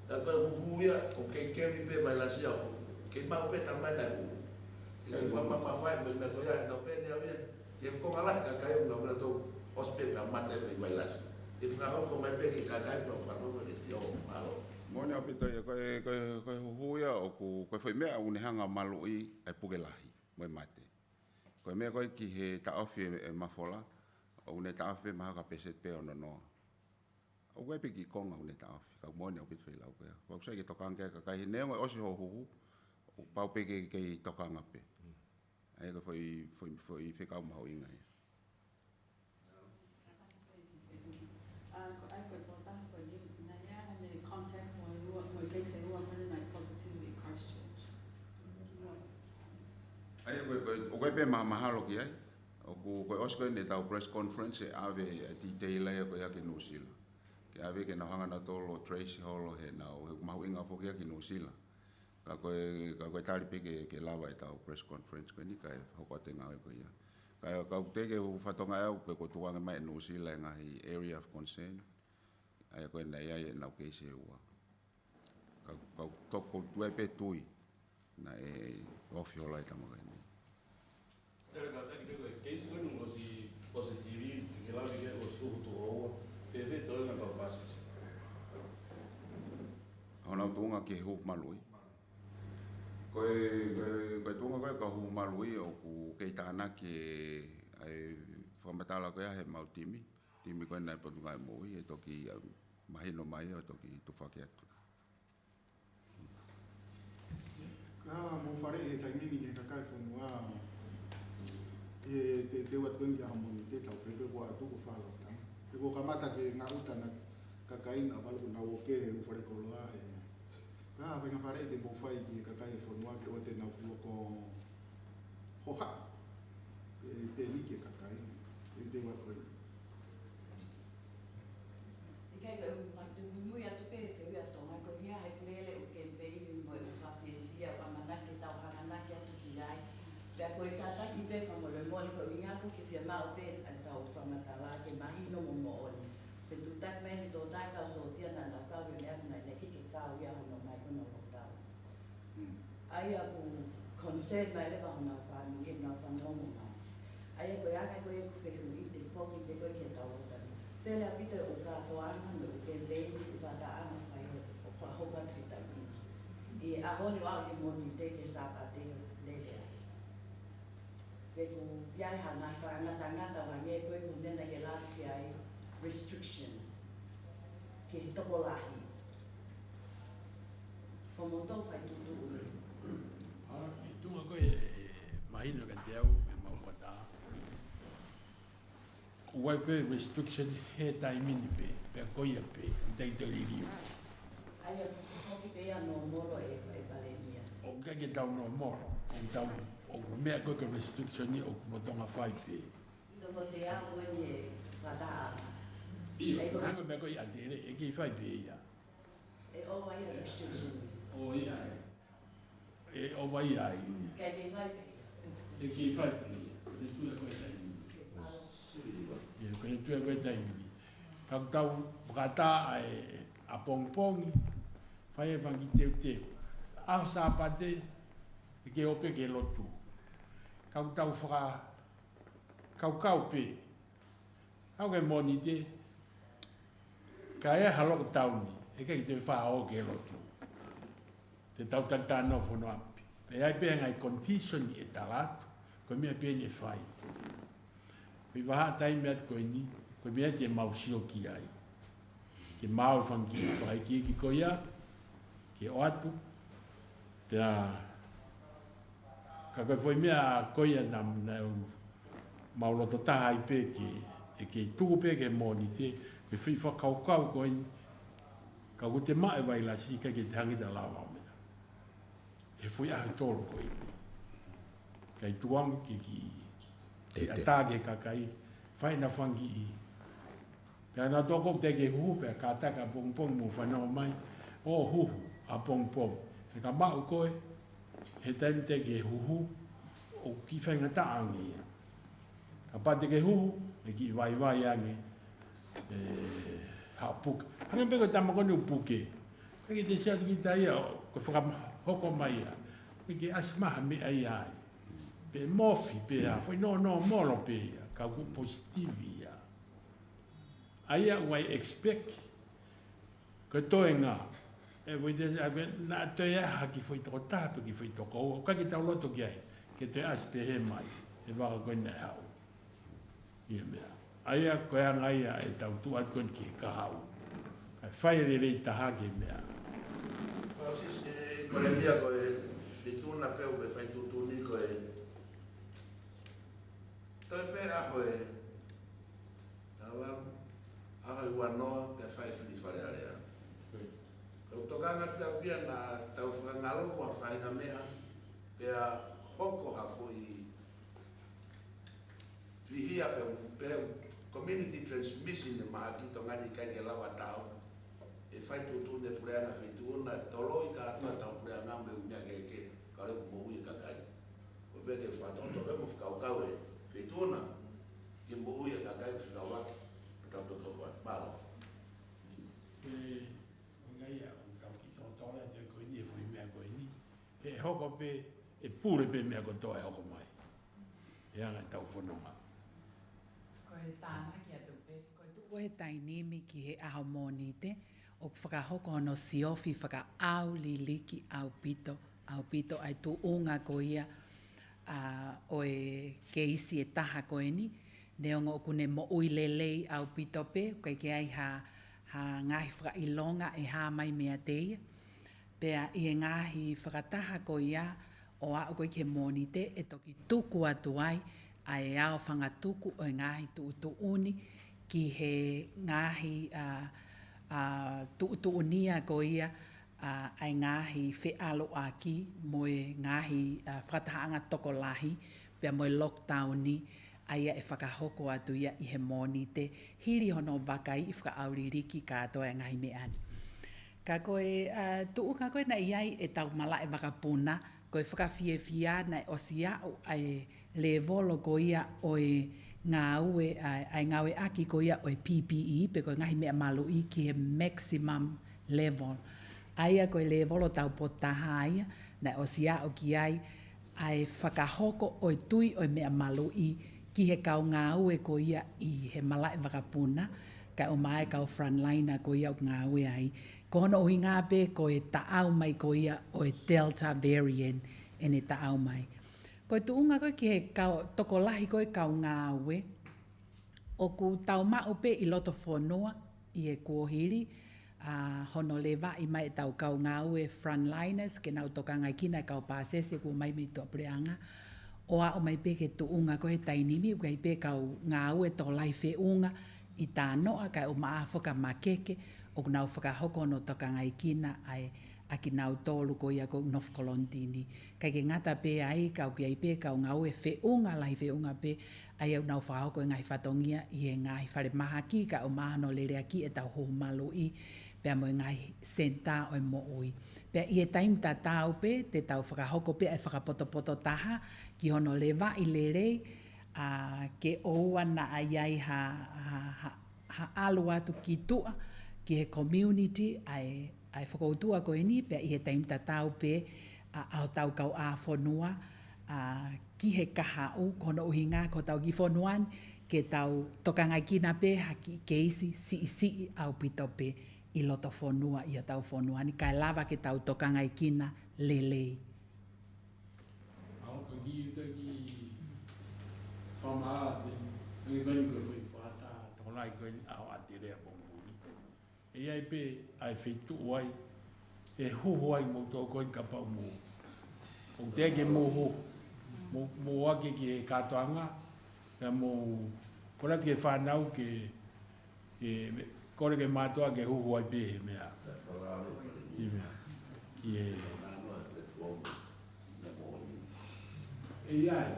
Ka ko e huhu ia, ʻoku kei carry pē vailasi ia, ʻoku kei maʻu pē taimi naʻe huhu. Ke fakamamafaʻi mo e meʻa ko ia, nau pehē ni au ia. Ke ko e ngaahi kakai ʻoku nau mena tau ʻosi pē pea mate e foʻi vailasi. Ke fakahoko mai pē ki he kakai ʻoku nau fanongo ke tio, mālō. Moʻoni ʻaupito ia, ko e, ko e, ko e huhu ia ʻoku, ko e foʻi meʻa ʻoku ne hanga maluʻi e puke lahi mo e mate. Ko e meʻa ko ē ki he taʻofi e, e mafola, ʻoku ne taʻofi pē mahalo ko ha pēseti pē ʻe ono noa. ʻOku ʻi ai pē kiʻi konga ʻoku ne taʻofi, ka moʻoni ʻaupito e foʻi lau ko ia. Ko e ʻoku sai ke tokanga ki ai e kakai, neongo ʻosi hoʻo huhu, ʻoku pau pē ke, ke tokanga pē. ʻA ia ko e foʻi, foʻi, foʻi fekau mahuʻinga ia. ʻA, ko e, ko e tokotaha ko eni, naʻe ʻi ai haʻane contact mo e ua, mo e keisi ʻe ua ko eni naʻe positive ʻi Christchurch. ʻA ia ko e, ko e, ʻoku ʻi ai pē ma-, mahalo ki ai. ʻOku, ko e ʻosi ko eni ʻetau press conference ʻe ʻave e detail ia ko ia ki Nuʻusila. Ke ʻave ke nau hanga nautolu ʻo trace holo heʻenau, he ʻoku mahuʻinga foki ia ki Nuʻusila. Ka ko e, ka ko e tali pē ke, ke lava ʻetau press conference ko eni kae hoko atu e ngāue ko ia. Ka, ka ʻoku teʻeki ke u fatongia au pe kuo tukuange mai ʻe Nuʻusila e ngaahi area of concern. ʻA ia ko e naʻe ʻi ai ʻenau keisi ʻe ua. Ka, ka ʻoku toko tuai pē tui naʻe ofi holo ai e tama ko eni. Tele kātaki pē ko e keisi ko eni ʻosi, ʻosi tiri, ke lave ki ai ʻosi huhu tuʻo ua, pea pē toe na kau pasasi. Honau tuʻunga ki he huhu maluʻi. Ko e, ko e, ko e tuʻunga ko ē kau huhu maluʻi ʻoku kei tānaki e, ʻa e fakamatala ko ia he mau timi. Timi ko ē naʻe Potungāue Moʻui, ʻe toki, ʻa, mahino mai ʻo toki tufaki atu. Ka mou faleʻi he taimi ni ki he kakai e fonua, ʻe te, te ua tuengi a hamoni te tau pepe kua atu ko falo tang. Te ko kamata ke ngāuta na kakai na valu na oke u fale koloa e. Ka fainga faleʻi ke mou fai ki he kakai e fonua ke ʻoua te nau fuako hoha. Te, te ni ki he kakai, te, te ua tuengi. ʻIkai ke u matu mui atu pē, ke ui atu mai ko ia, hai kulele u kempeini mo e u fafesia, ua manake tau hanganaki atu ki ai. Pea ko e kātaki pē fangolo Ke fiemaʻu pē ʻetau fakamatala ke mahino mo moʻoni. Fetuʻutaki mai ʻeni tō tai kau sōtia naʻa nau kau he meʻa naʻe ʻikai ke kau ia hono mai ko hono lockdown. ʻA ia ʻoku concern mai leva honau fāmili, honau fanongo mai. ʻA ia ko e anga ko ē ʻeku fehuʻi, te u foki pē ko ē ki heʻetau lockdown. Fele ʻaupito e ʻū kātoanga mo e ʻū campaign, ʻū fakatahaʻanga fai ʻo fakahoko atu ki he taimi ni. ʻI he ʻaho ni ʻoku ʻi ai e Mōnite ki he Sāpate lele ai. He ʻoku ʻi ai ha ngaahi fakangatangata, hangē ko e ʻū meʻa naʻa ke lave ki ai, restriction ki he tokolahi. Ko moutolu fai tuʻutuʻuni. ʻA, ʻi he tuʻunga ko ē, ʻe mahino kiate au, ʻe mau kata. ʻOku ʻi ai pē restriction he taimi ni pē, pea ko ia pē, ʻikai te u liliu. ʻA ia, hoki pē ia nōmolo e, e palēmia. ʻOku ʻikai ke tau nōmolo, ʻoku tau, ʻoku meʻa ko ē ko e restriction ni ʻoku lolotonga fai pē. Toko te au ko eni e fakataha. ʻIo, ʻa ia ko e meʻa ko ē ʻi ʻAtele, ʻe kei fai pē ia. ʻE ʻova ia restriction. ʻO ʻi ai. ʻE ʻova ia ai. Kae kei fai pē ia. ʻE kei fai pē ia. Ko e tui ko e taimi. ʻIo, ko e tui ko e taimi. Tau tau fakataha ʻa e ʻapongipongi, fai e fanga kiʻi teuteu. ʻAho Sāpate, ʻe kei ō pē ki he lotu. Tau tau faka kaukau pē. Aʻu ki he Mōnite, ka ʻi ai ha lockdown, ʻe ʻikai te u faʻa ō ki he lotu. Te tau tatano fono api. Pea ʻi ai pē ngaahi condition ʻe tala atu, ko e meʻa pē eni ʻe fai. Ko e vahaʻa taimi atu ko eni, ko e meʻa te mau sio ki ai. Ke maʻu e fanga kiʻi fakaikiiki ko ia, ke ʻoatu, pea ka ko e foʻi meʻa ko ia naʻa, naʻa mau loto taha ai pē ke, ʻe kei tuku pē ki he Mōnite, ke fai fakakaukau ko eni, ka ʻoku te maʻu e vailasi ʻikai ke te hanga ʻe lava meʻa. He foʻi ʻaho ʻe tolu ko eni. Kae tuku ange ke kiʻi, ke ʻatā ki he kakai, fai ʻena fanga kiʻi. Pea naʻa toko te ke huhu, pea kātaki ʻapongipongi mo fanongo mai, ʻo huhu ʻapongipongi. He ka maʻu koe, he taimi te ke huhu, ʻoku kiʻi faingataʻa ange ia. Kapau te ke huhu, ʻe kiʻi vaivai ange, ʻe, haʻo puke. Hangē pē ko e tama ko eni ʻoku puke. ʻIkai ke te sio atu ki ai ia, ko e fakahoko mai ia. ʻIkai ke ʻasi mai ha meʻa ia ai. Pe mofi, pe ha, foʻi nō, nōmolo pē ia. Ka ʻoku positive ia. ʻA ia ʻoku ʻi ai e expect, ko e toenga. ʻE, foʻi te, ʻa, ko e, naʻa toe ʻi ai ha kiʻi foʻi tokotaha pe kiʻi foʻi tokoua. ʻOku ʻikai ke tau loto ki ai. Ke toe ʻasi pehē mai. ʻE vaka ko ena ʻe haʻu. ʻI he meʻa. ʻA ia ko e anga ia ʻetau tuʻu atu ko eni ki he kahaʻu. Kae fai lelei taha ki he meʻa. Well, sis, ʻe, ko e meʻa ko e, ʻi he tuʻunga pē ʻoku fai tuʻutuʻuni ko e. Toe pē ʻaho ʻe. Tawa, ʻaho ʻe ua noa, pea fai fili Fale Alea. Ko e tokanga atu pē ia naʻa tau fakangaloku ha faʻahinga meʻa, pea hoko ha foʻi pihia pe, pe community transmission ʻe mahaki Tonga ni ʻikai ke lava tau. ʻE fai tuʻutuʻuni e puleʻanga feituʻu na, toloi kātoa ʻetau puleʻanga mo e ʻū meʻa kehekehe, ka ʻoku moʻui e kakai. Ko e pē ke fakatoto pē mo fakakaukau e feituʻu na, ke moʻui e kakai fekauʻaki, ʻetau toto kuat. Mālō. ʻE, ʻo ngai ia, ʻoku tau kiʻi toto ia te ko eni, e foʻi meʻa ko eni. ʻE hoko pē, ʻe pule pē meʻa kotoa ʻe hoko mai. ʻE anga ʻetau fononga. Ko e tānaki atu pē, ko e tuʻu ko ē he taimi ni ki he ʻaho Mōnite, ʻoku fakahoko hono siofi fakaʻauliliki ʻaupito, ʻaupito ʻa e tuʻunga ko ia, ʻa, ʻo e keisi ʻe taha ko eni, neongo ʻoku ne moʻui lelei ʻaupito pē, ʻoku ʻikai ke ʻi ai ha, ha ngaahi fakaʻilonga ʻe hā mai meiate ia. Pea ʻi he ngaahi fakataha ko ia ʻo aʻu ko ē ki he Mōnite ʻe toki tuku atu ai ʻa e ao fangatuku ʻo e ngaahi tuʻutuʻuni ki he ngaahi, ʻa, ʻa, tuʻutuʻunia ko ia, ʻa, ʻa e ngaahi feʻaluʻaki mo e ngaahi, ʻa, fakatahaʻanga tokolahi pea mo e lockdown ni, ʻa ia ʻe fakahoko atu ia ʻi he Mōnite, hili hono vakaiʻi fakaʻauliliki kātoa e ngaahi meʻa ni. Ka ko e, ʻa, tuʻunga ko ē naʻe ʻi ai ʻetau malaʻe vakapuna, Ko e fakafiefia naʻe ʻosi aʻu ʻa e lēvolo ko ia ʻo e ngāue, ʻa e, ʻa e ngāueʻaki ko ia ʻo e P P E, pe ko e ngaahi meʻa maluʻi ki he maximum level. ʻA ia ko e lēvolo taupotu taha ia, naʻe ʻosi aʻu ki ai ʻa e fakahoko ʻo e tui ʻo e meʻa maluʻi ki he kau ngāue ko ia ʻi he malaʻe vakapuna, kae ʻumaʻā e kau frontliner ko ia ʻoku ngāue ai. Ko hono ʻuhinga pē ko e taʻau mai ko ia ʻo e Delta variant ʻene taʻau mai. Ko e tuʻunga ko ē ki he kau, tokolahi ko ē kau ngāue, ʻoku tau maʻu pē ʻi loto fonua ʻi he kuohili, ʻa hono levaʻi mai ʻetau kau ngāue frontliners ke nau tokangaekina e kau pāsese kuo ō mai mei tuʻapuleʻanga, ʻo aʻu mai pē ki he tuʻunga ko ē he taimi ni, ʻoku ʻi ai pē kau ngāue tokolahi feʻunga ʻi Tānoʻa kae ʻumaʻā foki ʻa Makeke, ʻoku nau fakahoko hono tokangaekina ʻa e, ʻa kinautolu ko ia ʻoku nofo kolonitini. ʻIkai ke ngata pē ai, ka ʻoku ʻi ai pē kau ngāue feʻunga, lahi feʻunga pē, ʻa ia ʻoku nau fakahoko e ngaahi fatongia ʻi he ngaahi falemahaki kae ʻumaʻā hono leleakiʻi ʻetau huhu maluʻi, pea mo e ngaahi senitā ʻo e moʻui. Pea ʻi he taimi tatau pē, te tau fakahoko pē ʻa e fakapotopoto taha ki hono levaʻi lelei, ʻa, ke ʻoua naʻa ʻi ai ha, ha, ha, ha ʻalu atu ki tuʻa, ki he community, ʻa e, ʻa e fokoutua ko eni, pea ʻi he taimi tatau pē, ʻa, ʻa hotau kau ʻā fonua, ʻa, ki he kahaʻu, ko hono ʻuhinga ko hotau kiʻi fonua ni, ke tau tokangaekina pē ha kiʻi keisi siʻisiʻi ʻaupito pē ʻi loto fonua, ʻi hotau fonua ni, kae lava ke tau tokangaekina lelei. ʻAho ko eni ʻoku teʻeki fakaʻamu atu, ʻoku ʻi ai ko e foʻi fakataha tokolahi ko eni ʻaho ʻAtelea pongipongi. ʻE ʻi ai pē ʻa e feituʻu ai ʻe huhu ai moutolu ko eni kapau mou, ʻoku teʻeki ke mou huhu, mou, mou ō ake ki he kātoanga, pea mou kole atu ki he fānau ke, ke kole ki he mātuʻa ke huhu ai pē he meʻa. He meʻa. Ki he ʻE ʻi ai,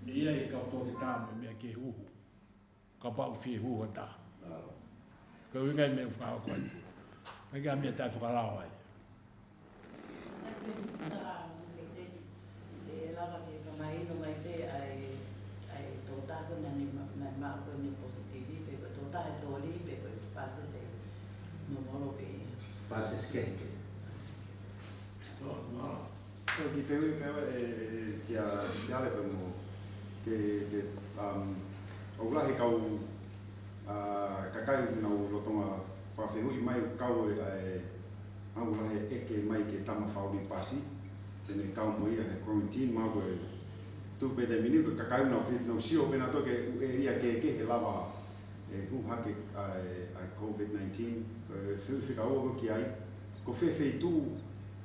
ʻe ʻi ai kau toketā mo e meʻa ke huhu. Kapau fie huhu ʻa taha. Ko e ʻuhinga ia e meʻa ʻoku fakahoko atu. ʻIkai ke ʻi ai ha meʻa taʻefakalao ai. ʻE lava ke fakamahino mai pē ʻa e, ʻa e tokotaha ko ē naʻa ne ma-, naʻe maʻu ko eni positive, pe ko e tokotaha ʻe toli, pe ko e pāsese ʻe nofo holo pē ia. Pāsese kehekehe. Ko e kiʻi fehuʻi pē ʻe, ʻe, ʻe, kia Siale pē mo, ke, ke, um, ʻoku lahi e kau, ʻa, kakai ʻoku nau lolotonga fakafehuʻi mai ʻoku kau e, ʻa e, ʻoku lahi e ʻeke mai ki he tama fakaʻuli pasi, te ne kau mo ia he quarantine, mahalo ko e tuʻu pē taimi ni, ko e kakai ʻoku nau fi-, nau sio pē nautolu ki he ʻū ʻēlia kehekehe ʻe lava ʻe huhu hake ʻa e, ʻa e COVID nineteen, ko e fehuʻi fika ua ko ē ki ai, ko fē feituʻu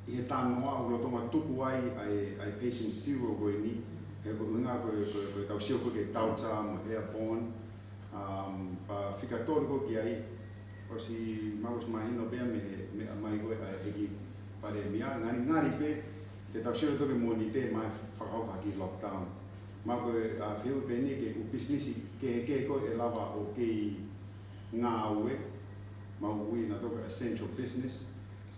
ʻi he Tānoʻa ʻoku lolotonga tuku ai ʻa e, ʻa e patient zero ko eni, he ko e ʻuhinga ko e, ko e, ko e tau sio ko ē ki he Delta mo e airborne, um, pea fika tolu ko ē ki ai, ʻosi mahalo ʻosi mahino pē ia mei he, meʻa mai ko ē ʻa e ʻEiki Palēmia, ngalingali pē, te tau sio nautolu ki he Mōnite mai fakahoko ha kiʻi lockdown. Mahalo ko e, ʻa, fehuʻi pē eni ki he ʻū pisinisi kehekehe ko ē ʻe lava ʻo kei ngāue, mahalo ui nautolu ko e essential business,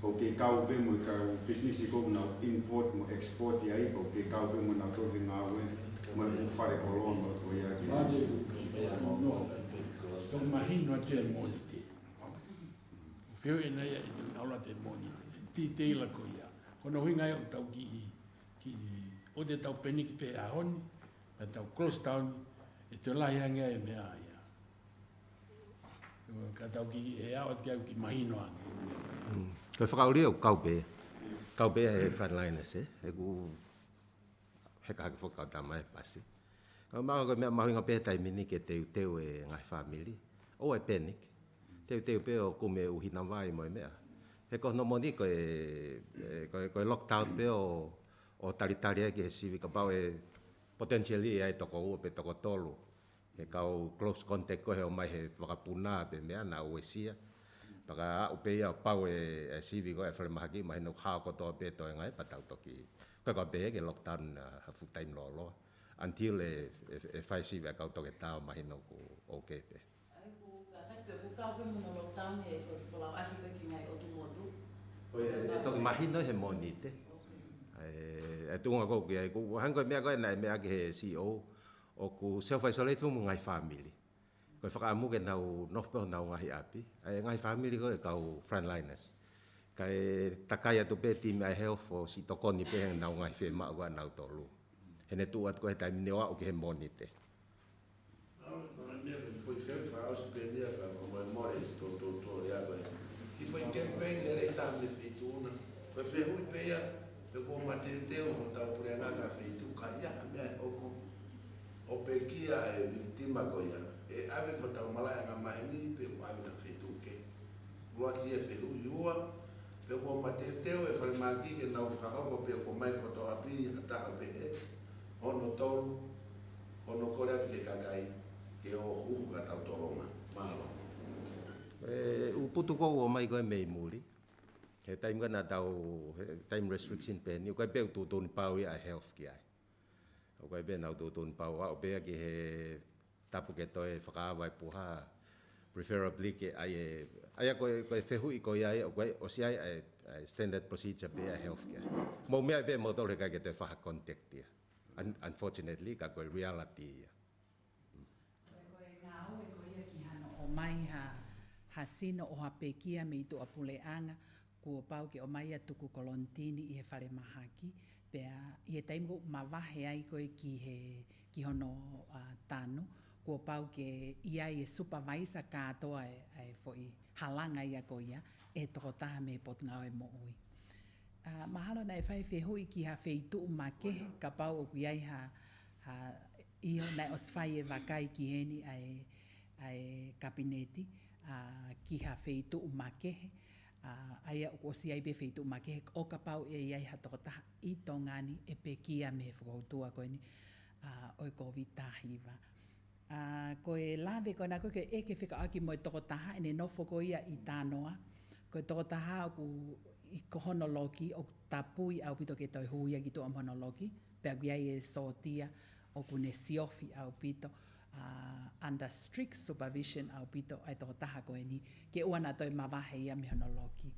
ʻoku kei kau pē mo e kau pisinisi ko ē ʻoku nau import mo export ʻi ai, ʻoku kei kau pē mo nautolu he ngāue, mo e ʻū fale koloa mo e ko ia ke. Mahalo, tau mahino atu e Mōnite. Fehuʻi ʻe ʻi ai ʻa e tau ʻalu atu e Mōnite. Titeila ko ia. Ko hono ʻuhinga ia ʻoku tau kiʻi, kiʻi, ʻoua te tau pēniki pē he ʻaho ni, pea tau close down, ʻe toe lahi ange e meʻa ia. Ka tau kiʻi, ʻe aʻu atu ki ai ʻoku kiʻi mahino ange. Mm. Ko e fakaʻuli ʻoku kau pē. Kau pē he frontliners, ē. ʻOku heka hake foki kau tama he pasi. Ka mahalo ko e meʻa mahuʻinga pē he taimi ni ke teuteu e ngaahi fāmili. ʻOua ʻe panic. Teuteu pē ʻo kumi e ʻū hina vai mo e meʻa. He ko hono moʻoni ko e, e, ko e, ko e lockdown pē ʻo, ʻo talitali ai ki he sivi kapau ʻe potentially ʻe ʻi ai e toko ua pe toko tolu he kau close contact ko ē he ō mai he vakapuna pe meʻa naʻa uesia. Pea ka aʻu pē ia ʻo pau e, e sivi ko ē ʻa e falemahaki mahino ʻoku hao kotoa pē toenga ia pea tau toki. Ko e kau pehē ke lockdown, ʻa, ha full time lōloa. Until ʻe, ʻe, ʻe fai sivi ʻa e kau toketā ʻo mahino ʻoku okay pē. ʻA ia ʻoku kātaki pē ʻoku kau pē mo hono lockdown ʻe fo-, folau ʻaki pē ki he ngaahi ʻotu motu. ʻOi, ʻe, ʻe toki mahino he Mōnite. Okay. ʻA ʻE, ʻe tuʻunga ʻoku ʻi ai, ʻoku hangē ko e meʻa ko ē naʻe meʻa ki he C E O, ʻoku self-isolate mo e ngaahi fāmili. Ko e fakaʻamu ke nau nofo pē honau ngaahi ʻapi. ʻA e ngaahi fāmili ko e kau frontliners. Kae takai atu pē timi ʻa e health ʻo siʻi tokoni pē heʻenau ngaahi fiemaʻu ko ē ʻanautolu. He ne tuʻu atu ko ē he taimi ni ʻo aʻu ki he Mōnite. Aʻu, ko e meʻa ko e foʻi fehuʻi fakaʻosi pē ia ka ko e molemole ʻi he tōtōtō ia ko e. Ki he foʻi campaign lelei taha mei he feituʻu na. Ko e fehuʻi pē ia, pe kuo mateuteu hotau puleʻanga ki ha feituʻu ka ʻi ai ha meʻa ʻe hoko ʻo pekia e victim ko ia. ʻE ʻave ki hotau malaʻe angamaheni pe kuo ʻave ki ha feituʻu kehe. ʻUluaki e fehuʻi. Ua, pe kuo mateuteu e falemahaki ke nau fakahoko pe kuo ʻomai ki hotau ʻapi ha taha pehē. Hono tolu, hono kole atu ki he kakai ke ō ʻo huhu ka tau tolonga. Mālō. ʻE, ʻū putu ko ē ʻoku ʻomai ko ē mei muli. He taimi ko ē naʻa tau, he time restriction pē eni, ʻoku ʻikai pē ʻoku tuʻutuʻuni pau ia ʻa e health ki ai. ʻOku ʻikai pē naʻa ku tuʻutuʻuni pau au pē ia ki he tapu ke toe fakaava e puha, preferably ke ʻai e, ʻa ia ko e, ko e fehuʻi ko ia ia, ʻoku ʻikai, ʻosi ʻi ai ʻa e, ʻa e standard procedure pē ʻa e health care. Mou meʻa pē moutolu he ʻikai ke toe fai ha contact ia. Un-, unfortunately, ka ko e reality ia. Ko e, ko e ngāue ko ia ki hano ʻomai ha, ha sino ʻo ha pekia mei tuʻapuleʻanga, kuo pau ke ʻomai ʻa e tuku kolonitini ʻi he falemahaki, pea ʻi he taimi ʻoku mavahe ai ko ē ki he, ki hono, ʻa, tanu, kuo pau ke ʻi ai e supervisor kātoa e, e foʻi halanga ia ko ia, ʻe he tokotaha mei he Potungāue Moʻui. ʻA, mahalo naʻe fai fehuʻi ki ha feituʻu makehe, kapau ʻoku ʻi ai ha, ha, ʻio naʻe ʻosi fai e vakai ki heni ʻa e, ʻa e kapineti, ʻa, ki ha feituʻu makehe, ʻa, ʻa ia ʻoku ʻosi ʻi ai pē feituʻu makehe, ʻo kapau ʻe ʻi ai ha tokotaha ʻi Tonga ni ʻe pekia mei he fokoutua ko eni, ʻa, ʻo e Kōviti taha hiva. ʻA, ko e lave ko ena ko ē ke ʻeke fekauʻaki mo e tokotaha ʻene nofo ko ia ʻi Tānoa. Ko e tokotaha ʻoku ʻi ko hono loki, ʻoku tapui ʻaupito ke toe hū ia ki tuʻa mo hono loki, pea ʻoku ʻi ai e sōtia ʻoku ne siofi ʻaupito, ʻa, under strict supervision ʻaupito ʻa e tokotaha ko eni, ke ʻoua naʻa toe mavahe ia mei hono loki.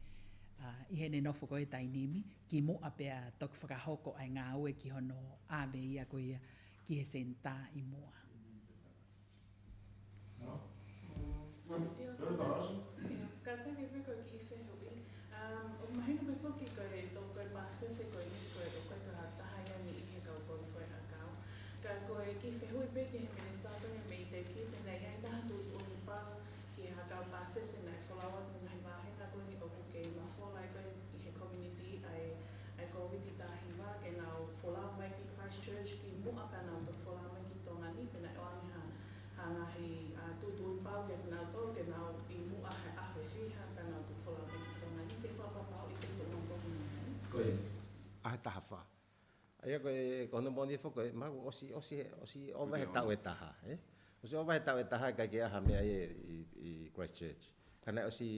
ʻA, ʻi heʻene nofo ko ē he taimi ni, kimuʻa pea toki fakahoko ʻa e ngāue ki hono ʻave ia ko ia ki he senitā ʻi muʻa. ʻIo, kātaki pē ko e kiʻi fehuʻi. Um, ʻoku mahino pē foki ko e tō ko e pāsese ko eni ko e ʻoku ʻikai ko ha taha ia ni ʻi he kau kau fai ʻakau. Ka ko e kiʻi fehuʻi pē ki he minisitā ko eni mei Teki, pe naʻe ʻi ai nai ha tuʻutuʻuni pau ki he kau pāsese naʻe folau atu he ngaahi vāhenga ko eni ʻoku kei mafola ai ko ē ʻi he community ʻa e, ʻa e Kōviti taha hiva ke nau folau mai ki Christchurch kimuʻa pea nau toki folau mai ki Tonga ni, pe naʻe ʻoange ha, ha ngaahi, ʻa, tuʻutuʻuni pau kiate kinautolu ke nau ʻi muʻa he ʻaho ʻe fiha pea nau toki folau mai ki Tonga ni, ke fakapapauʻi ʻoku tuʻu maʻu ko ē. Ko e ʻaho ʻe taha fā. ʻA ia ko e, ko hono moʻoni foki ko e, mahalo ʻosi, ʻosi, ʻosi ʻova he taʻu ʻe taha, ē? ʻOsi ʻova he taʻu ʻe taha ʻikai ke ʻi ai ha meʻa ia ʻi, ʻi Christchurch. Ka naʻe ʻosi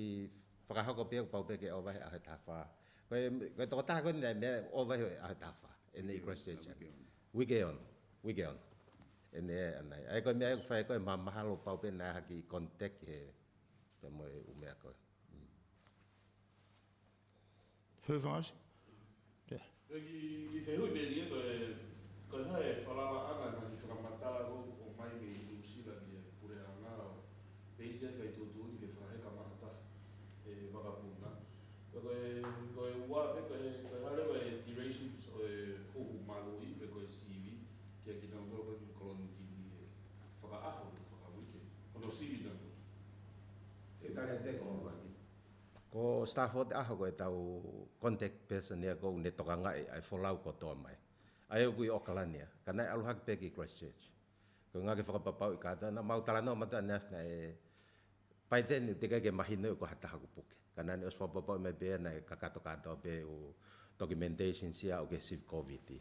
fakahoko pē ʻoku pau pē ke ʻova he ʻaho ʻe taha fā. Ko e, ko e tokotaha ko eni naʻe meʻa ʻova he ʻaho ʻe taha fā. ʻEne ʻi Christchurch. Uike ono. Uike ono. ʻEne ʻanai. ʻA ia ko e meʻa ʻoku fai ko e ma-, mahalo pau pē naʻe ʻi ai ha kiʻi contact he, pea mo e ʻū meʻa ko ē. Mm. Feu fangasi? Ia. Ko e kiʻi, kiʻi fehuʻi pē ia ko e, ko e hā e falalaʻanga naʻe fakamatala ko ē ʻomai mei Nuʻusila ki he puleʻanga ʻo peisi e fai tuʻutuʻuni ke fakaheka mai ha taha ʻe vakapuna. Ko e, ko e ua pē ko e, ko e hā leva e durations ʻo e huhu maluʻi pe ko e sivi kia kinautolu ko ē kolonitini ʻe fakaʻaho pe fakauike. Hono sivi nautolu. Ke tali ʻe te ko Ko Stafford ʻaho ko ʻetau contact person ia ko ʻene tokangaʻi ʻa e folau kotoa mai. ʻA ia ʻoku ʻi ʻAokalani ia, ka naʻe ʻalu hake pē ki Christchurch. Ko e ngaahi fakapapauʻi kātoa, naʻa mau talanoa mātuʻa naʻe, by then, teʻeki ke mahino ʻoku ʻi ai ha taha kuo puke. Ka naʻa ne ʻosi fakapapauʻi mai pē naʻe kakato kātoa pē ʻū documentation sia ʻo ke sivi Kōviti.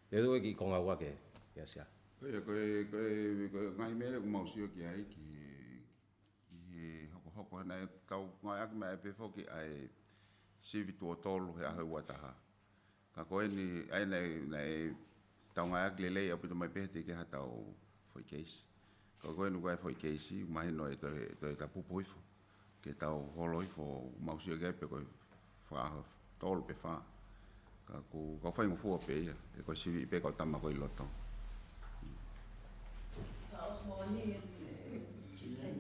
Te ue ki konga ua ke, ke asia. Ko ia, ko e, ko e, ko e ngaahi meʻa ʻoku mau sio ki ai ki he ki he hokohoko, naʻe tau ngāueʻaki mai pē foki ʻa e sivi tuʻo tolu he ʻaho ʻe ua taha. Ka ko eni, ʻa ia naʻe, naʻe tau ngāueʻaki lelei ʻaupito mai pē he teʻeki ha tau foʻi keisi. Ka ko eni ʻoku ʻi ai foʻi keisi, mahino ʻe toe, toe tapupu hifo. Ke tau holo hifo, mau sio ki ai pē ko e fā ʻaho, tolu pe fā. Ka ʻoku, ka ʻoku faingofua pē ia, he ko e sivi pē kau tama ko ē ʻi loto. Ka ʻosi moʻoni, ʻe, Chief Sen.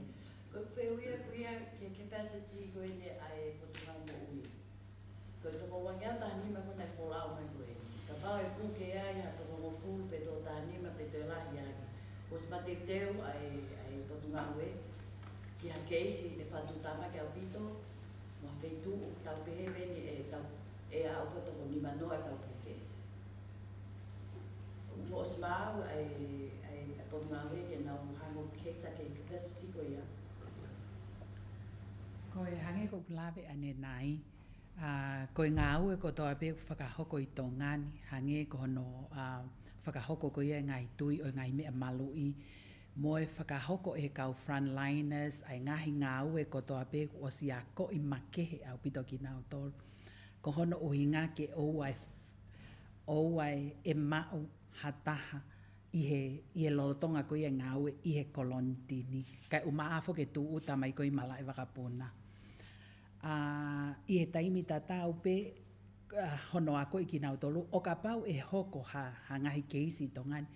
Ko e fehuʻi ia ko ia ki he capacity ko eni ʻa e Potungāue Moʻui. Ko e toko uangeau taha nima ko ē naʻe folau mai ko ē. Kapau ʻe puke ai ha toko hongofulu pe toko taha nima pe toe lahi ange. Kuo ʻosi mateuteu ʻa e, ʻa e Potungāue ki ha keisi ʻe fakatamaki ʻaupito, mo ha feituʻu ʻoku tau pehē pē eni ʻe tau, ʻe aʻu ki he toko nimanoa ʻe tau puke. Kuo ʻosi maʻu ʻa e, ʻa e, ʻa e Potungāue ke nau hanga ʻo cater ki he capacity ko ia. Ko e hangē ko ʻeku lave ʻanenai, ʻa, ko e ngāue kotoa pē ʻoku fakahoko ʻi Tonga ni, hangē ko hono, ʻa, fakahoko ko ia e ngaahi tui ʻo e ngaahi meʻa maluʻi, mo e fakahoko ʻe he kau frontliners ʻa e ngaahi ngāue kotoa pē kuo ʻosi akoʻi makehe ʻaupito kinautolu. Ko hono ʻuhinga ke ʻoua ʻe, ʻoua ʻe maʻu ha taha ʻi he, ʻi he lolotonga ko ia e ngāue ʻi he kolonitini. Kae ʻumaʻā foki e tūʻuta mai ko ē ʻi malaʻe vakapuna. ʻA, ʻi he taimi tatau pē, ʻa, hono akoʻi kinautolu, ʻo kapau ʻe hoko ha, ha ngaahi keisi ʻi Tonga ni,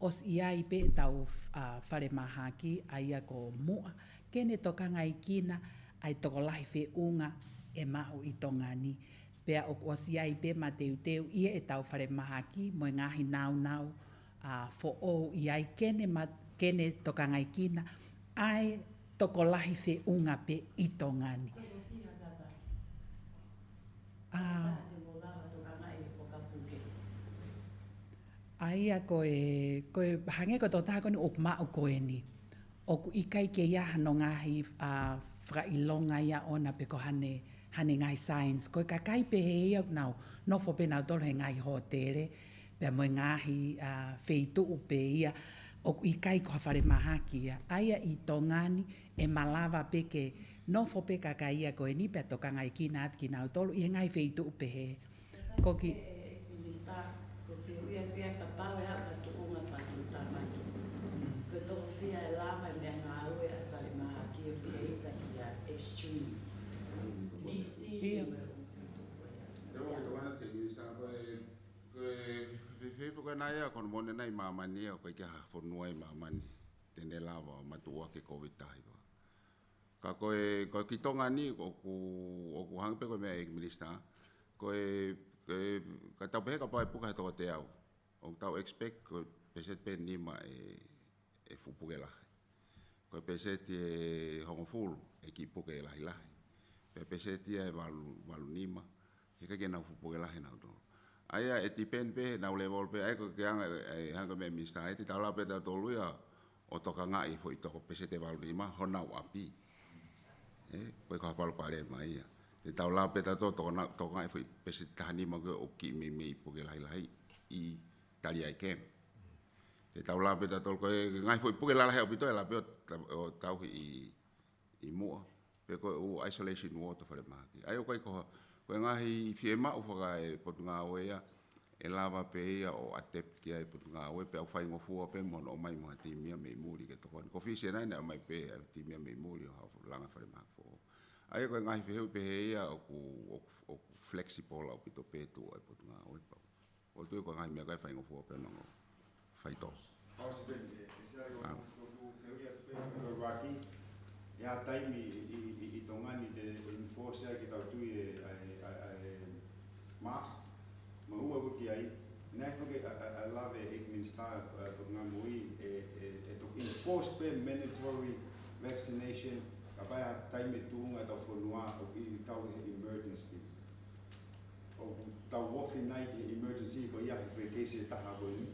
ʻosi ʻi ai pē ʻetau, ʻa, falemahaki, ʻa ia ko Muʻa, ke ne tokangaekina ʻa e tokolahi feʻunga ʻe maʻu ʻi Tonga ni. Pea ʻoku ʻosi ʻi ai pē mateuteu ʻi heʻetau falemahaki mo e ngaahi nāunau, ʻa, foʻou ʻi ai ke ne ma-, ke ne tokangaekina ʻa e tokolahi feʻunga pē ʻi Tonga ni. ʻA, ʻa ia ko e, ko e hangē ko e tokotaha ko eni ʻoku maʻu ko eni. ʻOku ʻikai ke ʻi ai hano ngaahi, ʻa, fakaʻilonga ia ʻona pe ko hane, hane ngaahi science. Ko e kakai pehē ia ʻoku nau nofo pē nautolu he ngaahi hōtele, pea mo e ngaahi, ʻa, feituʻu pē ia ʻoku ʻikai ko ha falemahaki ia. ʻA ia ʻi Tonga ni ʻe malava pē ke nofo pē kakai ia ko eni pea tokangaekina atu kinautolu ʻi he ngaahi feituʻu pehē. Ko ki- Minisitā, ko e fehuʻi ia kapau ʻe aʻu ki ha tuʻunga fakatamaki. Ko e tokofiha ʻe lava e meʻangāue ʻa e falemahaki ʻo cater ki ha extreme. Nisi, ʻIo. Ko e feituʻu ko ia. Te u ʻoatu ʻa e Minisitā ko e, ko e, fe-, fe-, ko e nai ia, ko hono moʻoni ʻa e māmani ia, ʻoku ʻikai ke ʻi ai ha fonua ʻi māmani te ne lava ʻo matuʻuaki e Covid taha hiva. Ka ko e, ko e ki Tonga ni, ʻoku, ʻoku hangē pē ko e meʻa ʻa e Minisitā. Ko e, ko e, ka tau pehē kapau ʻe puke ha toko teau. ʻOku tau expect ko e peseti pē nima ʻe, ʻe fuʻu puke lahi. Ko e peseti ʻe hongofulu ʻe kiʻi puke lahilahi. Pea peseti ia ʻe valu, valu nima, he ʻikai ke nau fuʻu puke lahi nautolu. ʻA ia ʻe depend pē heʻenau level pē, ʻa ia ko e anga, ʻe, hangē ko e meʻa ʻa e Minisitā, ʻe te tau lava pē tautolu ia ʻo tokangaʻi e foʻi toko peseti ʻe valu nima honau ʻapi. ʻE, ko e ko ha palopalema ia. Te tau lava pē tautolu tokona-, tokangaʻi e foʻi peseti taha nima ko ē ʻoku kiʻi meimei puke lahilahi ʻi tali ai kem. Te tau lava pē tautolu ko e ngaahi foʻi puke lalahi ʻaupito ʻe lava pē ʻo ta-, ʻo tauhi ʻi ʻi Muʻa, pe ko e ʻū isolation ward ʻo e falemahaki. ʻA ia ʻoku ʻikai ko ha, ko e ngaahi fiemaʻu faka-, ʻa e Potungāue ia, ʻe lava pē ia ʻo adapt ki ai e Potungāue, pea ʻoku faingofua pē mo hono ʻomai mo ha timi ia mei muli ke tokoni. Ko Fisi ʻanenai naʻe ʻomai pē ʻa e timi ia mei muli ʻo ha langa falemahaki foʻou. ʻA ia ko e ngaahi fehuʻi pehē ia ʻoku, ʻoku, ʻoku flexible ʻaupito pē tuʻu ʻa e Potungāue pau. ʻOku ou tui ko e ngaahi meʻa ʻoku ʻikai faingofua pē ʻenau faitō. ʻOsi pē eni, ʻe, ʻe Sari, ʻoku ou fehuʻi atu pē, ko e ʻuluaki, ʻi ha taimi ʻi, ʻi, ʻi, ʻi Tonga ni te enforce ai ke tau tui e, ʻa e, ʻa e, ʻa e mask, mo e ua ko ē ki ai, naʻe fake ʻa, ʻa, ʻa e lave ʻa e Minisitā, ʻa, Potungāue Moʻui, ʻe, ʻe, ʻe toki enforce pē mandatory vaccination, kapau ʻi ha taimi ʻe tuʻunga ʻetau fonua ʻoku ʻi ai e emergency. ʻOku tau ofi nai ki he emergency ko ia he foʻi keisi ʻe taha ko eni.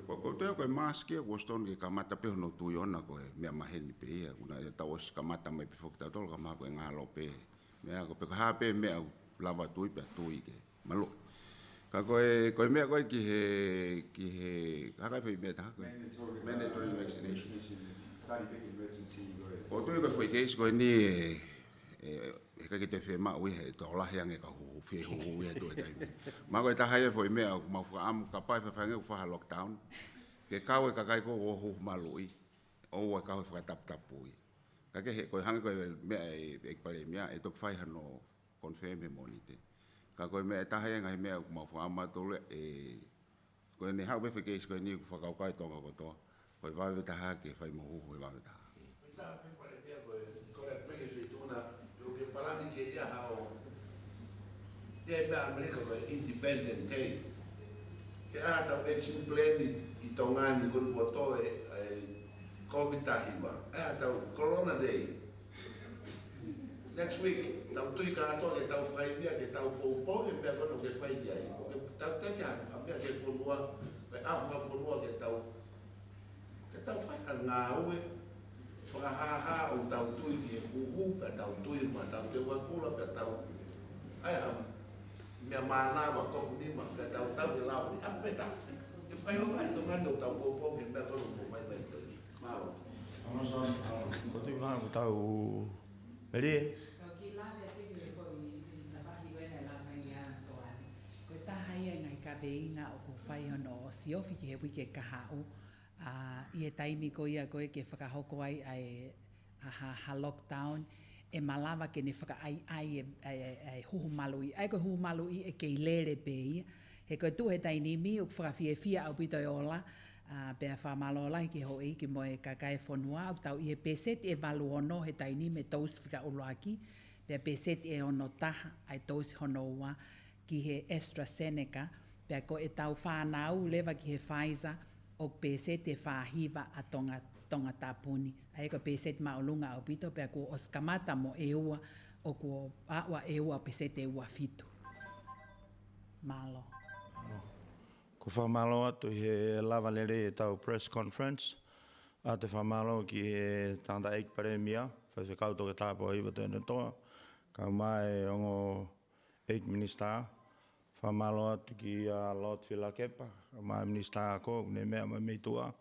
Ko, ko e teu ko e mask ia, kuo ʻosi tonu ke kamata pē hono tui ʻona ko e meʻa maheni pē ia, ʻoku naʻe tau ʻosi kamata mai pē foki tautolu, ka mahalo ko e ngalo pē. Meʻa ko e pe ko e hā pē meʻa ʻoku lava tui pea tui ke malu. Ka ko e, ko e meʻa ko ē ki he, ki he, hā ko e foʻi meʻa ʻe taha ko e? Mandatory, mandatory uh, vaccination. Vaccination. Tali pē ki he emergency ko ē. ʻOku ou tui ko e foʻi keisi ko eni ʻe, ʻe, ʻe ʻikai ke toe fiemaʻu ia he tokolahi ange e kau huhu, fie huhu ia tuʻu he taimi. Mahalo ko e taha ia e foʻi meʻa ʻoku mau fakaʻamu kapau ʻe faifai ange ʻoku fai ha lockdown. Ke kau e kakai ko ē ʻoku huhu maluʻi, ʻoua ʻe kau he fakataputapui. Ka ke he, ko e hangē ko e meʻa ʻa e, ʻa e Palēmia, ʻe toki fai hano confirm he Mōnite. Ka ko e meʻa ʻe taha ia e ngaahi meʻa ʻoku mau fakamatolu ē, ko ʻene haʻu pē fakakeisi ko eni ʻoku fakakaukau e Tonga kotoa. Ko e vave taha ke fai mo huhu e vave taha. Ko e taha pē pale pea ko e, ko e previous week tuna, ʻoku ke palani ke ʻi ai haʻo, ʻi ai pē ʻa ʻAmelika ko e Independent Day. Ke ʻai haʻatau action plan ʻi, ʻi Tonga ni ko eni kuo tō e, e COVID taha hiva. ʻAi haʻatau Corona Day. Next week, tau tui kātoa ke tau fai meʻa, ke tau poupou e meʻa ko ena ʻoku ke fai ki ai. ʻOku ke tau teke ha, ha meʻa ki he fonua, ke ʻalu ha fonua ke tau, ke tau fai ha ngāue fakahāhā ʻo tau tui ki he huhu, pea tau tui mo tau teu akula, pea tau ʻai ha meʻa mānava, kofu nima, pea tau tau ke lafi, ʻa peta. Ke fai o mai, Tonga ni ʻoku tau poupou ki he meʻa ko ena ʻoku fai mai ki ai. Mālō. Ko tui mai ko tau Melie. Ko ki lave atu ki he ko i, i tapahi ko ena e lava ia Soane. Ko e taha ia e ngaahi kaveinga ʻoku fai hono siofi ki he uike kahaʻu. ʻA, ʻi he taimi ko ia ko ē ke fakahoko ai ʻa e, ʻa ha, ha lockdown, ʻe malava ke ne fakaʻaiʻai e, e, e, e huhu maluʻi. ʻA ia ko e huhu maluʻi ʻe kei lele pē ia. He ko e tuʻu he taimi ni ʻoku fakafiefia ʻaupito e ola, ʻa, pea fakamālō lahi ki he houʻeiki mo e kakai e fonua, ʻoku tau ʻi he peseti ʻe valu ono he taimi ni mei he tousi fika ʻuluaki, pea peseti ʻe ono taha ʻa e tousi hono ua ki he AstraZeneca, pea ko ʻetau fānau leva ki he Pfizer, ʻoku peseti ʻe fā hiva ʻa Tonga, Tongatapu ni. ʻA ia ko e peseti māʻolunga ʻaupito, pea kuo ʻosi kamata mo e ua, ʻoku ʻaʻua e ua peseti ʻe ua fitu. Mālō. Ko e fakamālō atu ʻi he lava lelei ʻetau press conference. ʻOatu e fakamālō ki he tangataʻeiki Palēmia, Faifekau Toketā Pōhiva Tuʻiʻonetoa, kae ʻumaʻā e ongo ʻEiki Minisitā. Fakamālō atu kia Lord Fielakepa, kae ʻumaʻā e Minisitā Ako, ʻoku ne meʻa mai mei tuʻa.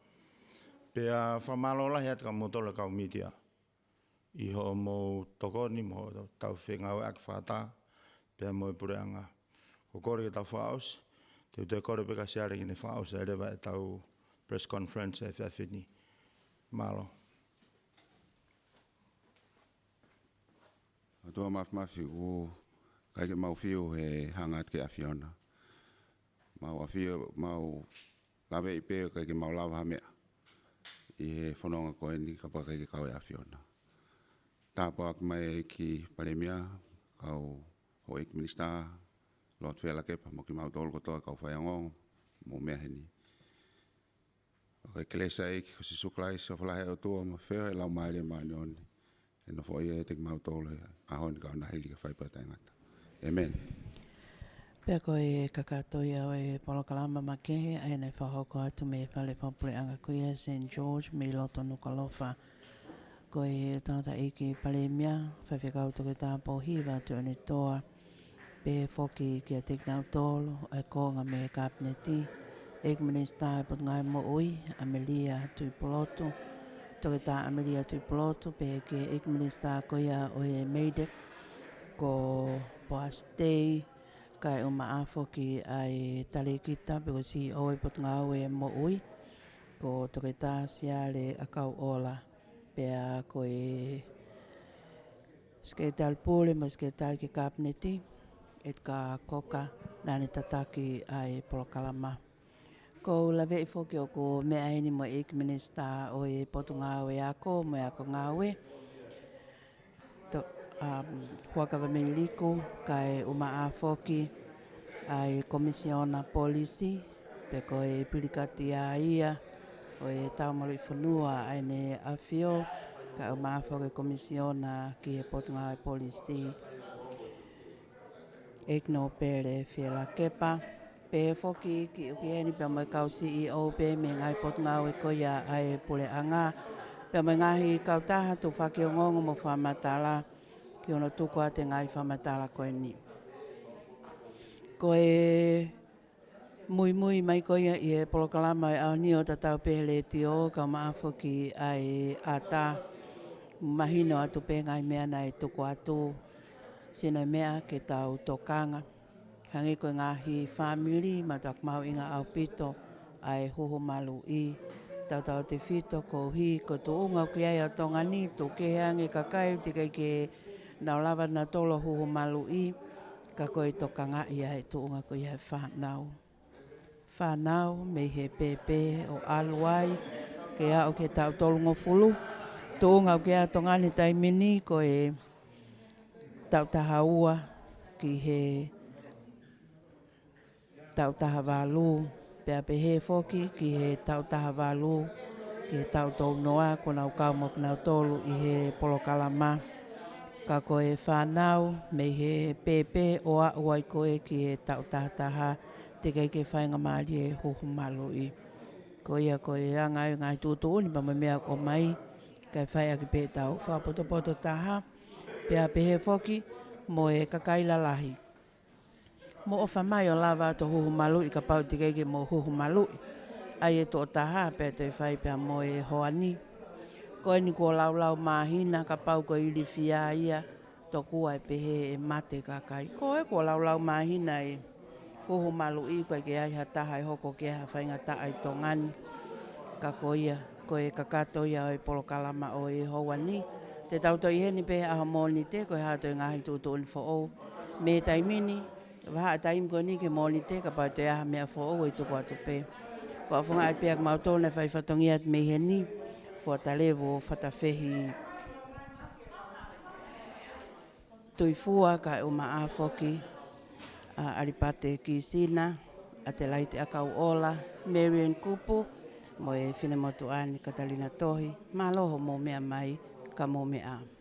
Pea fakamālō lahi atu kia moutolu e kau mītia ʻi hoʻomou tokoni mo hotau fengāueʻaki fakataha pea mo e puleʻanga. Ko e kole ke tau fakaʻosi, te u toe kole pē kia Siale ke ne fakaʻosi ai leva ʻetau press conference he efiafi ni. Mālō. ʻOtua Māfimafi, ʻoku ʻikai ke mau fiu he hanga atu ki he ʻAfiona. Mau ʻafio, mau laveʻi pē ʻoku ʻikai ke mau lava ha meʻa ʻi he fononga ko eni kapau ʻoku ʻikai ke kau e ʻAfiona. Tāpuaki mai e ʻEiki Palēmia, kau houʻeiki Minisitā, Lord Fielakepa, mo kimautolu kotoa kau faiongoongo, mou meʻa heni. ʻOku ʻikai ke lesa ʻEiki ko Sīsū Kalaisi, ʻofa lahi ʻa e ʻOtua, mo e feohi ʻa e Laumālie Māʻoniʻoni, ke nofoʻia ʻiate kimautolu he ʻaho ni kae ʻoua naʻa hili kae fai pē ʻo taʻengata. ʻĒmeni. Pea ko e kakato ia ʻo e polokalama makehe, ʻa ia naʻe fakahoko atu mei he fale fakapuleʻanga ko ia Saint George mei loto Nukuʻalofa. Ko e tangataʻeiki Palēmia, Faifekau Toketā Pōhiva Tuʻiʻonetoa, pehē foki kiate kinautolu ʻa e konga mei he Kapineti, ʻEiki Minisitā ʻo e Potungāue Moʻui, ʻAmelia Tuʻipulotu, Toketā ʻAmelia Tuʻipulotu, pehē ki he ʻEiki Minisitā ko ia ʻo e MEIDECC, ko Poasi Tei, kae ʻumaʻā foki ʻa e talēkita pe ko e CEO ʻo e Potungāue Moʻui, ko Toketā Siale ʻAkauʻola, pea ko e Sekelitali Pule mo e Sekelitali ki he Kapineti, Edgar Coker, naʻa ne tataki ʻa e polokalama. ʻOku ou laveʻi foki ʻoku meʻa heni mo e ʻEiki Minisitā ʻo e Potungāue Ako mo e Ako Ngāue, To-, um, Huʻakavameiliku, kae ʻumaʻā foki ʻa e Komisiona Polisi, pe ko e pilikitiaʻia ʻo e Taumaluʻi Fonua ʻa ʻEne ʻAfio, kae ʻumaʻā foki e Komisiona ki he Potungāue Polisi, ʻEiki Nōpele Fielakepa, pehē foki ki ʻUkiheni pea mo e kau CEO pē mei he ngaahi potungāue ko ia ʻa e puleʻanga, pea mo e ngaahi kautaha tufaki ongoongo mo fakamatala ki hono tuku atu e ngaahi fakamatala ko eni. Ko e muimui mai ko ia ʻi he polokalama ʻo e ʻaho ni ʻo tatau pē he letiō, kae ʻumaʻā foki ʻa e ʻata, mahino atu pē ngaahi meʻa naʻe tuku atu, sino e meʻa ke tau tokanga. Hangē ko e ngaahi fāmili, mātuʻaki mahuʻinga ʻaupito ʻa e huhu maluʻi. Tautautefito koeʻuhi ko e tuʻunga ʻoku ʻi ai ʻa Tonga ni, tuʻu kehe ange e kakai ʻoku teʻeki ai ke nau lava nautolu ʻo huhu maluʻi. Ka ko e tokangaʻi ʻa e tuʻunga ko ia ʻa e fānau. Fānau, mei he pēpē ʻo ʻalu ai, ke aʻu ki he taʻu tolungofulu. Tuʻunga ʻoku ʻi ai ʻa Tonga ni he taimi ni ko e taʻu taha ua ki he taʻu taha valu, pea pehē foki ki he taʻu taha valu ki he taʻu tolu noa, kuo nau kau mo kinautolu ʻi he polokalama. Ka ko e fānau, mei he pēpē ʻo aʻu ai ko ē ki he taʻu taha taha, teʻeki ai ke faingamālie e huhu maluʻi. Ko ia ko e anga ʻo e ngaahi tuʻutuʻuni pea mo e meʻa ʻoku ʻomai, kae fai ʻaki pē ʻetau fakapotopoto taha, pea pehē foki mo e kakai lalahi. Mou ʻofa mai ʻo lava atu ʻo huhu maluʻi kapau teʻeki ai ke mou huhu maluʻi. ʻAi e tuʻo taha pea toe fai pea mo e hoa ni. Ko eni kuo laulau māhina, kapau ko e ilifia ia, tokua ʻe pehē ʻe mate e kakai. Ko e kuo laulau māhina e huhu maluʻi, ʻoku ʻikai ke ʻi ai ha taha ʻe hoko ki ai ha faingataʻa ʻi Tonga ni. Ka ko ia, ko e kakato ia ʻo e polokalama ʻo e houa ni. Te tau toe ʻi heni pē he ʻaho Mōnite, ko e hā ha toe ngaahi tuʻutuʻuni foʻou. Mei he taimi ni, vahaʻa taimi ko eni ki he Mōnite, kapau ʻe toe ʻi ai ha meʻa foʻou ʻe tuku atu pē. Fakafofongaʻi pē ʻa kimautolu naʻe fai fatongia atu mei heni, Fuatalevu ʻo Fatafehi Tuʻifua, kae ʻumaʻā foki ʻa ʻAlipate Kisina, ʻAtelaite ʻAkauʻola, Marian Kupu, mo e finemotuʻa ni Katalina Tohi. Mālō hoʻomou meʻa mai, ka mou meʻa ā.